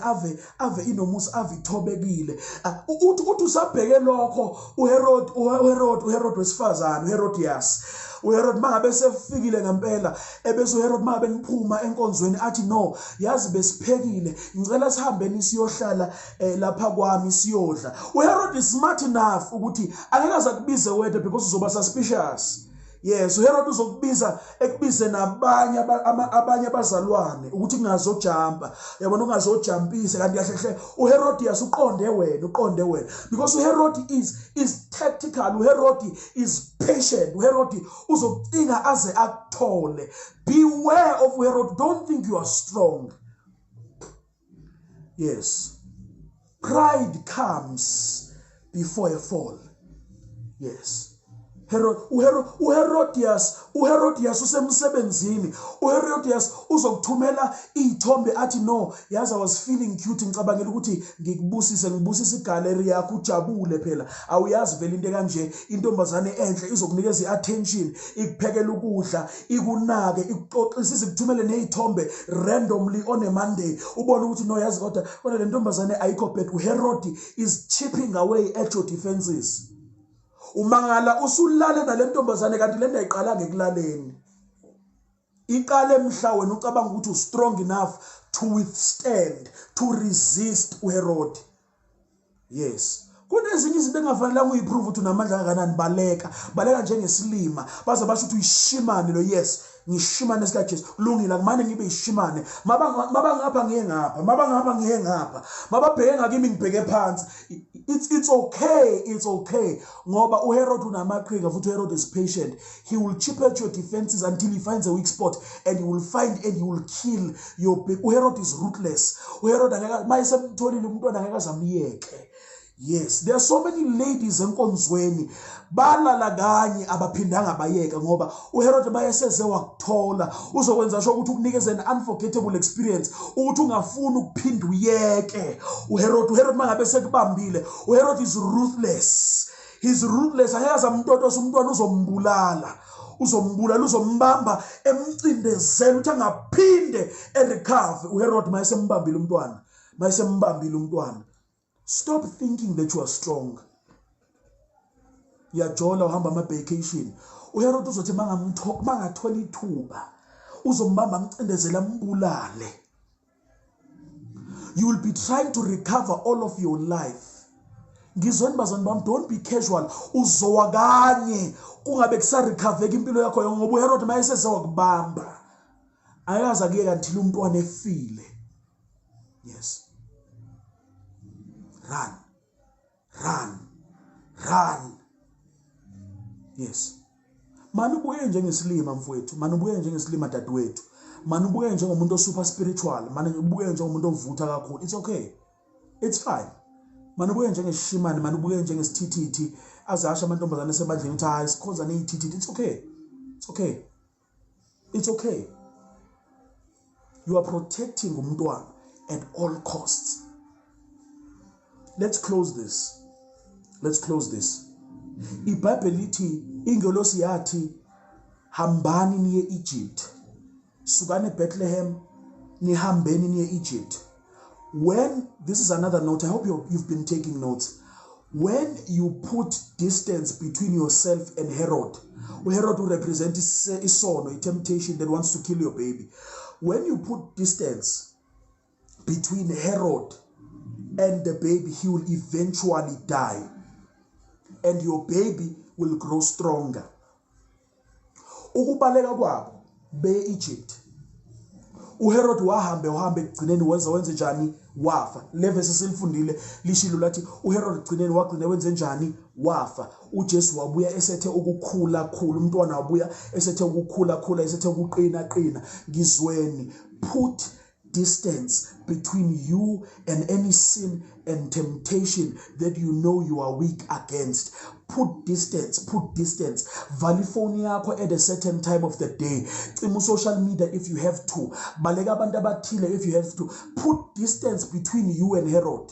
ave inomusa, ave ithobekile. Uthi usabheke lokho, uHerod wesifazane, uHerodias, uHerod mangabe sefikile ngempela, ebese uHerod mangabe niphuma enkonzweni athi no, yazi besiphekile, ngicela sihambeni siyohlala lapha kwami siyodla. uHerod is smart enough ukuthi angeke aze akubize wedwa because uzoba suspicious. Yes, uHerod uzokubiza, ekubize nabanye abanye abazalwane ukuthi kungazojumpa, yabona, ungazojumpisa. Kanti kahle hle uHerodias uqonde wena, uqonde wena, because uHerod is tactical, uHerod is patient, uHerod uzokucinga aze akuthole. Beware of uHerod. Don't think you are strong. Yes, pride comes before a fall. Yes, Herod uHerod uHerodias uHerodias usemsebenzini. uHerodias uzokuthumela izithombe athi no, yazi I was feeling cute, ngicabangela ukuthi ngikubusise, ngibusise igallery yakho, ujabule phela, awuyazi vele into kanje, intombazane enhle izokunikeza iattention, ikuphekela ukudla, ikunake, ikuxoxise, ikuthumele nezithombe randomly on a Monday, ubone ukuthi no, yazi kodwa le ntombazane ayikho bad. uHerod is chipping away at your defenses. Umangala usulale nalentombazane, kanti lento ayiqalanga ekulaleni, iqale mhla wena ucabanga ukuthi u strong enough to withstand, to resist uHerod. Yes, kunezinye izinto engafanelanga uyiprove ukuthi unamandla kangakanani. Baleka, baleka njengesilima, baze basho ukuthi uyishimane lo. Yes, ngishimane sikaJesu, kulungile, akumane ngibe ishimane. Mabangapha ngiye ngapha, mabangapha ngiye ngapha, mababheke ngakimi ngibheke phansi. It's okay, it's okay, ngoba uHerod unamaqhinga futhi uHerod is patient. He will chip at your defenses until he finds a weak spot, and he will find and he will kill your baby. uHerod is ruthless. uHerod angeke, mayesemtholile umntwana, angeke azamyeke. Yes, there are so many ladies enkonzweni balala kanye abaphindanga bayeka, ngoba uHerod bayeseze wakuthola, uzokwenza sho ukuthi ukunikeze an unforgettable experience, ukuthi ungafuni ukuphinda uyeke. uHerod mangabe sekubambile, uHerod is ruthless, he's ruthless. Angeke azamtotosa umntwana, uzombulala, uzombulala, uzombamba emcindezela ukuthi angaphinde erecover. uHerod mayesembambile umntwana, mayesembambile umntwana. Stop thinking that you are strong. Uyajola, uhamba ama-vacation, uHerod uzothi mangathola ithuba uzombamba, amcindezele, ambulale. You will be trying to recover all of your life. Ngizweni bazalwane bami, don't be casual. Uzowa kanye kungabe kusarecovereka impilo yakho yonke, ngoba uHerod mayeseze wakubamba akaze akuyeka until umntwana efile. Yes, run, run, run. Yes, mani ubuke njengesilima mfowethu, mani ubuke njengesilima dadewethu, mani ubuke njengomuntu osuper spiritual, mani ubuke njengomuntu ovutha kakhulu. It's okay, it's fine. Mani ubuke njengesishimane, mani ubuke njengesithithithi, aze asho amantombazane esebandleni ukuthi hayi, sikhonza neyithithithi. It's okay, it's okay, it's okay. You are protecting umntwana at all costs. Let's close this, let's close this. iBhayibheli lithi ingelosi yathi, hambani niye Egypt, sukani eBethlehem, nihambeni niye Egypt. When, this is another note, I hope you've been taking notes. When you put distance between yourself and Herod, uHerod will represent isono, a temptation that wants to kill your baby. When you put distance between Herod and the baby, he will eventually die and your baby will grow stronger. Ukubaleka kwabo beye Egypt, uHerod wahambe wahambe ekugcineni wenza wenze njani wafa. Le verse esilifundile lishilo lathi uHerod ekugcineni wagcina wenze njani wafa. UJesu wabuya esethe ukukhula khula, umntwana wabuya esethe ukukhula khula, esethe ukuqina qina. Ngizweni, put distance between you and any sin and temptation that you know you are weak against. Put distance, put distance. Vala ifoni yakho at a certain time of the day. Cima social media if you have to. Baleka abantu abathile if you have to. Put distance between you and Herod.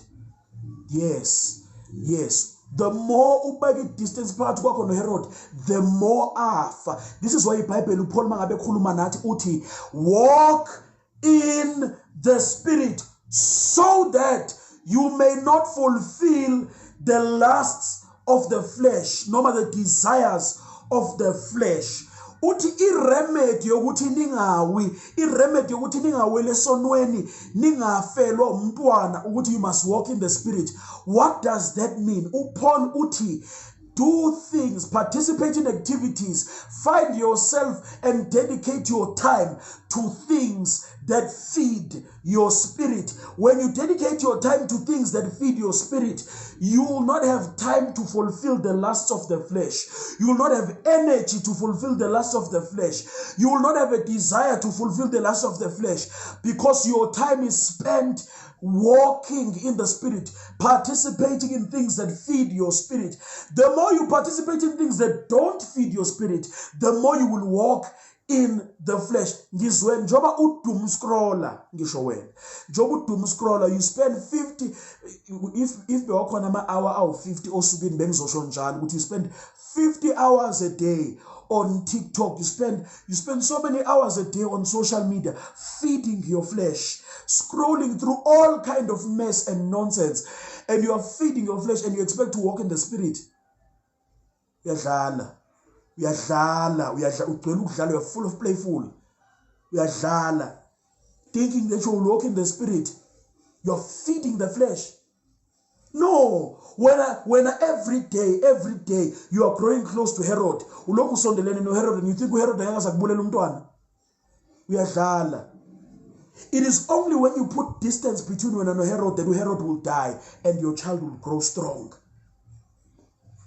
Yes, yes. The more ubeka i-distance phakathi kwakho noHerod, the more afa. This is why iBhayibheli uPaul mangabe ekhuluma nathi uthi walk in the spirit so that you may not fulfill the lusts of the flesh noma the desires of the flesh. Uthi iremedy yokuthi ningawi, iremedy yokuthi ningaweli esonweni, ningafelwa umntwana, ukuthi you must walk in the spirit. What does that mean? UPaul uthi do things, participate in activities, find yourself and dedicate your time to things that feed your spirit. When you dedicate your time to things that feed your spirit, you will not have time to fulfill the lusts of the flesh. You will not have energy to fulfill the lusts of the flesh. You will not have a desire to fulfill the lusts of the flesh, because your time is spent walking in the spirit, participating in things that feed your spirit. The more you participate in things that don't feed your spirit, the more you will walk in the flesh. Ngizwe njoba udoom scroller, ngisho wena njoba udoom scroller, you spend 50, if bewakhona ama hour awu 50 osukwini, bengizosho njalo ukuthi you spend 50 hours a day on TikTok, you spend so many hours a day on social media feeding your flesh, scrolling through all kind of mess and nonsense, and you are feeding your flesh and you expect to walk in the spirit. Uyadlala, uyadlala, uyadlala, ugcwele ukudlala, you are full of playful. Uyadlala thinking that you will walk in the spirit. You are feeding the flesh. No, when every day, every day you are growing close to Herod, ulokhu usondelene noHerod, and you think uHerod angeke azakubulela umntwana. Uyadlala. It is only when you put distance between wena noHerod that uHerod will die and your child will grow strong.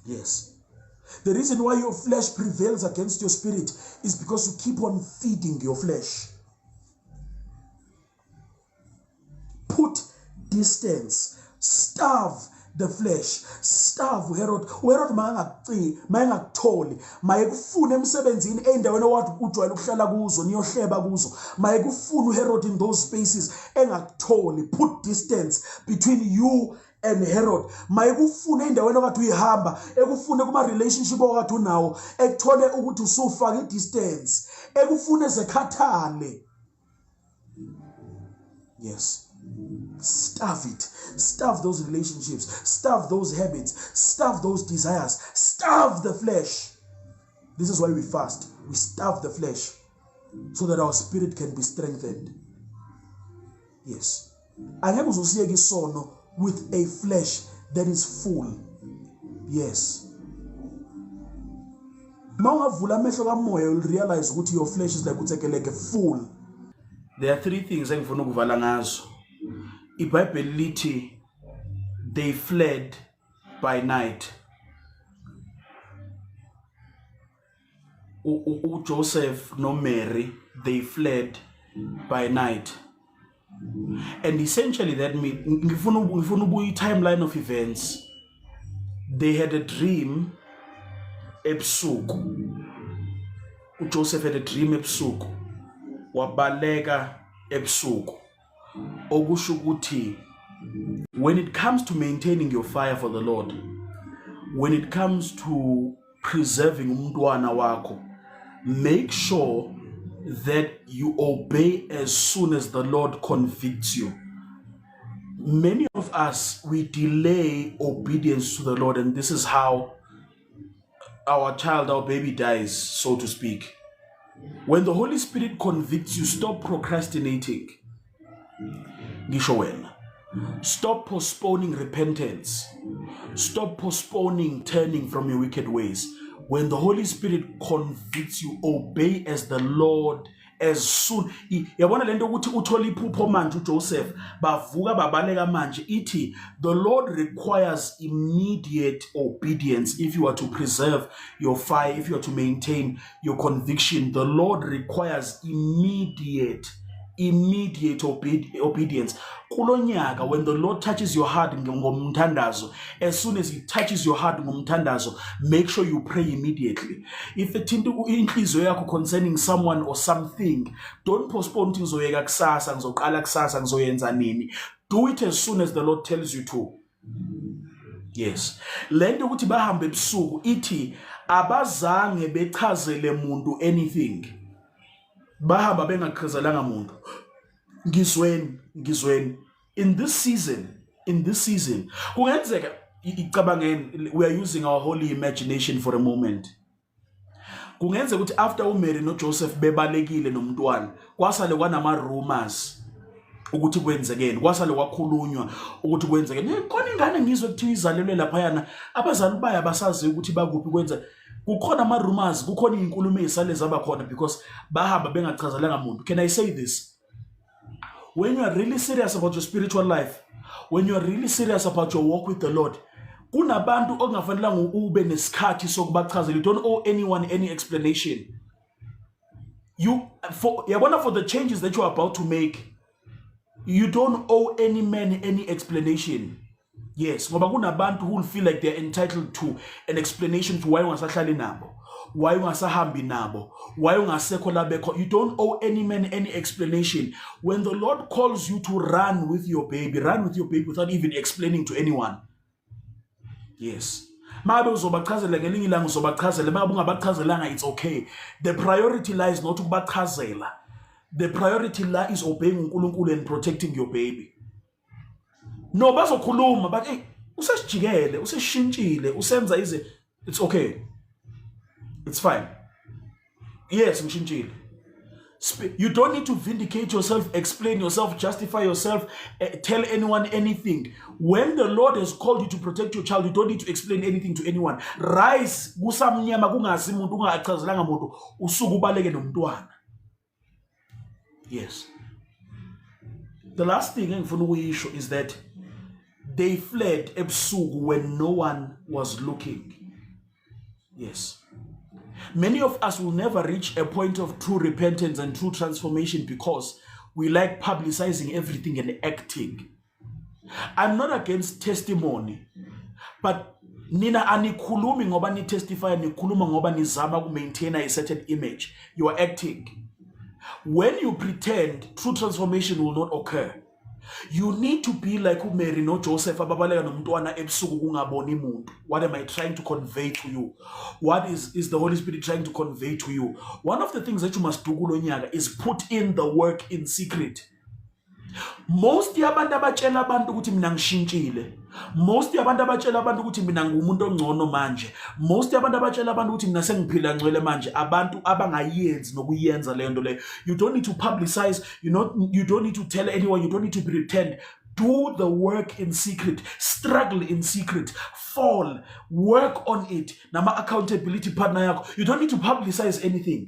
Yes. The reason why your flesh prevails against your spirit is because you keep on feeding your flesh. Put distance. Starve the flesh. Starve uHerod. UHerod makangakuci, mayengakutholi, mayekufuna emsebenzini, endaweni owathi ujwayele ukuhlala kuzo, niyohleba kuzo. Mayekufuna uHerod in those spaces, engakutholi. Put distance between you and Herod. Mayekufuna endaweni okade uyihamba, ekufune kuma relationship okade unawo, ekuthole ukuthi usufaka i-distance, ekufune zekhathale. Yes. Starve it. Starve those relationships. Starve those habits. Starve those desires. Starve the flesh. This is why we fast. We starve the flesh so that our spirit can be strengthened. Yes. Angeke uzusiyeke isono with a flesh that is full. Yes. Mawungavula amehlo kamoya, you'll realize ukuthi your flesh is like utsekeleke full. There are three things engifuna ukuvala ngazo. IBhayibheli lithi they fled by night. uJoseph noMary, they fled by night. And essentially that means ngifuna ubuya timeline of events. They had a dream ebusuku. UJoseph had a dream ebusuku. Wabaleka ebusuku. Okusho ukuthi when it comes to maintaining your fire for the Lord, when it comes to preserving umntwana wakho, make sure that you obey as soon as the Lord convicts you. Many of us, we delay obedience to the Lord, and this is how our child, our baby dies, so to speak. When the Holy Spirit convicts you, stop procrastinating. Ngisho wena. Stop postponing repentance. Stop postponing turning from your wicked ways. When the Holy Spirit convicts you, obey as the Lord As soon yabona lento ukuthi uthola iphupho manje uJoseph, bavuka babaleka manje. Ithi the Lord requires immediate obedience if you are to preserve your fire, if you are to maintain your conviction. The Lord requires immediate obedience kulonyaka. When the Lord touches your heart ngomthandazo, as soon as he touches your heart ngomthandazo, make sure you pray immediately. If ethinta inhliziyo yakho concerning someone or something, don't postpone ukuthi ngizoyeka kusasa, ngizoqala kusasa, ngizoyenza nini. Do it as soon as the Lord tells you to. Yes, lento ukuthi bahambe ebusuku, ithi abazange bechazele muntu anything, bahamba bengachazelanga muntu. Ngizweni, ngizweni, in this season, in this season, kungenzeka icabangeni, we are using our holy imagination for a moment, kungenzeka ukuthi after uMary noJoseph bebalekile nomntwana, kwasale kwanama rumors ukuthi kwenzekeni, kwasale kwakhulunywa ukuthi kwenzekeni. Khona ingane ngizwe kuthiwa izalelwe laphayana, abazali bayo abasazi ukuthi bakuphi, kwenza kukhona ama rumors, kukhona izinkulumo ezisale zaba khona because bahamba bengachazelanga muntu. Can I say this? When you are really serious about your spiritual life, when you are really serious about your walk with the Lord, kunabantu okungafanelanga ube nesikhathi sokubachazela. You don't owe anyone any explanation. You for yabona, for the changes that you are about to make, you don't owe any man any explanation. Yes, ngoba kunabantu who will feel like they're entitled to an explanation to why ungasahlali nabo, why ungasahambi nabo, why ungasekho la bekho. You don't owe any man any explanation. When the Lord calls you to run with your baby, run with your baby without even explaining to anyone. Yes, mabe uzobachazela ngelinye ilanga, uzobachazela. Mabe ungabachazelanga, it's okay. The priority lies not ukubachazela, the priority la is obeying uNkulunkulu and protecting your baby. No, bazokhuluma but hey, usesijikele, useshintshile, usenza ize, it's okay, it's fine. Yes, ngishintshile. You don't need to vindicate yourself, explain yourself, justify yourself, tell anyone anything. When the Lord has called you to protect your child, you don't need to explain anything to anyone. Rise kusamnyama, kungazi umuntu, ungachazelanga muntu, usuke ubaleke nomntwana. Yes. The last thing engifuna ukuyisho is that they fled ebusuku when no one was looking. Yes. Many of us will never reach a point of true repentance and true transformation because we like publicizing everything and acting. I'm not against testimony, but nina anikhulumi ngoba ni testify, nikhuluma ngoba nizama ku maintain a certain image. You are acting. When you pretend, true transformation will not occur. You need to be like uMary noJoseph ababaleka nomntwana ebusuku kungaboni muntu. What am I trying to convey to you? What is the Holy Spirit trying to convey to you? One of the things that you must do kulo nyaka is put in the work in secret. Most yabantu abatshela abantu ukuthi mina ngishintshile, most yabantu abatshela abantu ukuthi mina ngumuntu ongcono manje, most yabantu abatshela abantu ukuthi mina sengiphila ngcwele manje, abantu abangayenzi nokuyenza leyo nto leyo. You don't need to publicize, you don't need to tell anyone, you don't need to pretend. Do the work in secret, struggle in secret, fall, work on it nama accountability partner yakho. You don't need to publicize anything.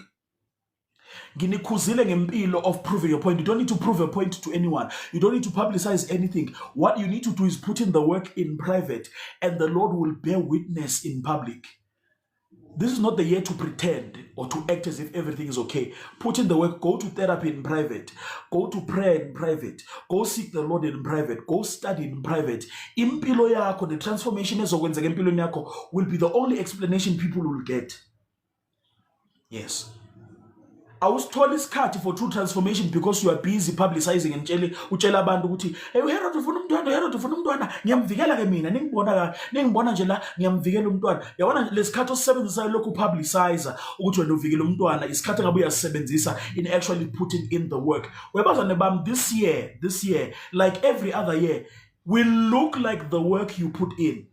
Nginikhuzile ngempilo of proving your point. You don't need to prove a point to anyone, you don't need to publicize anything. What you need to do is put in the work in private, and the Lord will bear witness in public. This is not the year to pretend or to act as if everything is okay. Put in the work. Go to therapy in private, go to prayer in private, go seek the Lord in private, go study in private. Impilo yakho, the transformation ezokwenzeka empilweni yakho will be the only explanation people will get. Yes, awusitholi isikhathi for true transformation because you are busy publicizing and tshele utshela abantu ukuthi hey, uHerod ufuna umntwana, uHerod ufuna umntwana, ngiyamvikela ke mina, ningibona ka ningibona nje la, ngiyamvikela umntwana. Yabona lesikhathi osisebenzisayo lokhu publicize ukuthi wena uvikela umntwana, isikhathi ngabe uyasebenzisa in actually putting in the work. Webazane bami, this year, this year, like every other year, will look like the work you put in.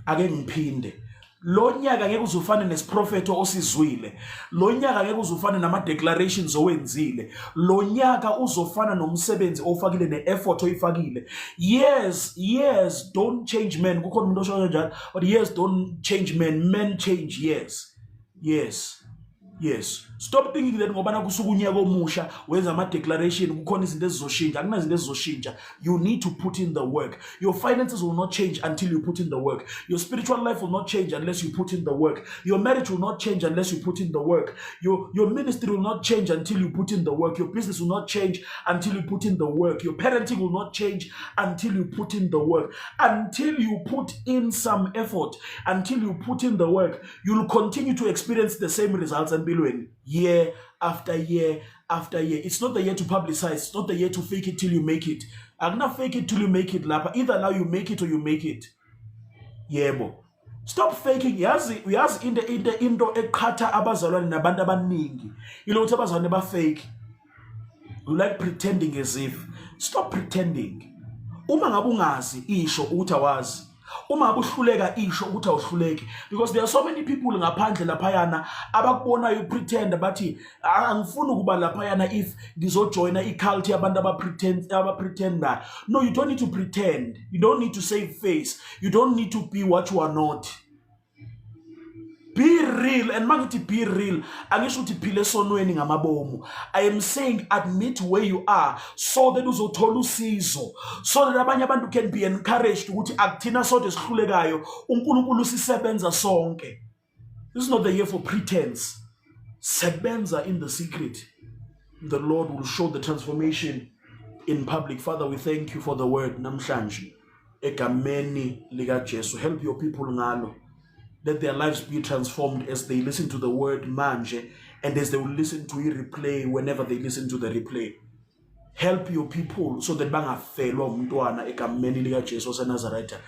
Ake ngiphinde, lo nyaka ngeke uzufane nesiprofeto osizwile, lo nyaka ngeke uzufane nama declarations owenzile, lo nyaka uzofana nomsebenzi ofakile ne-effort oyifakile. Yes, don't change men. Kukhona umuntu osho kanjalo, but yes, don't change men, men change. Yes. Stop thinking that ngoba nakusuka unyaka omusha wenza ama declaration kukhona izinto ezizoshintsha. Akunazinto ezizoshintsha. You need to put in the work. Your finances will not change until you put in the work. Your spiritual life will not change unless you put in the work. Your marriage will not change unless you put in the work. Your ministry will not change until you put in the work. Your business will not change until you put in the work. Your parenting will not change until you put in the work. Until you put in some effort, until you put in the work, you'll continue to experience the same results empilweni year after year after year. It's not the year to publicize. It's not the year to fake it till you make it. Akuna fake it till you make it lapha. Either now you make it or you make it. Yebo. Stop faking. Yazi, uyazi into eqhatha abazalwane nabantu abaningi. Ilokuthi abazalwane ba fake. You like pretending as if. Stop pretending. Uma ngabe ungazi, isho ukuthi awazi. Uma ngabe uhluleka, isho ukuthi awuhluleki, because there are so many people ngaphandle laphayana abakubonayo pretend, bathi, "Angifuni ukuba laphayana if ngizojoyina i-cult yabantu aba-pretend, aba-pretender." No, you don't need to pretend. You don't need to save face. You don't need to be what you are not. Be real. And mangithi be real, angisho ukuthi phile esonweni ngamabomu. I am saying admit where you are so that uzothola usizo, so that abanye abantu can be encouraged ukuthi akuthina sodwa esihlulekayo, uNkulunkulu usisebenza sonke. This is not the year for pretense. Sebenza in the secret. The Lord will show the transformation in public. Father, we thank you for the word namhlanje. Egameni lika Jesu, help your people ngalo. Let their lives be transformed as they listen to the word manje and as they will listen to i-replay, whenever they listen to the replay. Help your people so that bangafelwa umntwana egameni likaJesu waseNazaretha.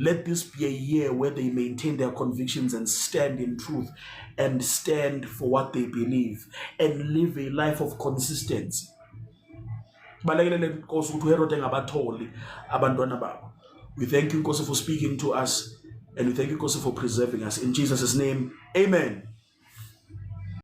Let this be a year where they maintain their convictions and stand in truth and stand for what they believe and live a life of consistency. Balekelele, Nkosi, ukuthi uHerod engabatholi abantwana babo. We thank you, Nkosi, for speaking to us, and we thank you, Nkosi, for preserving us. In Jesus' name, amen.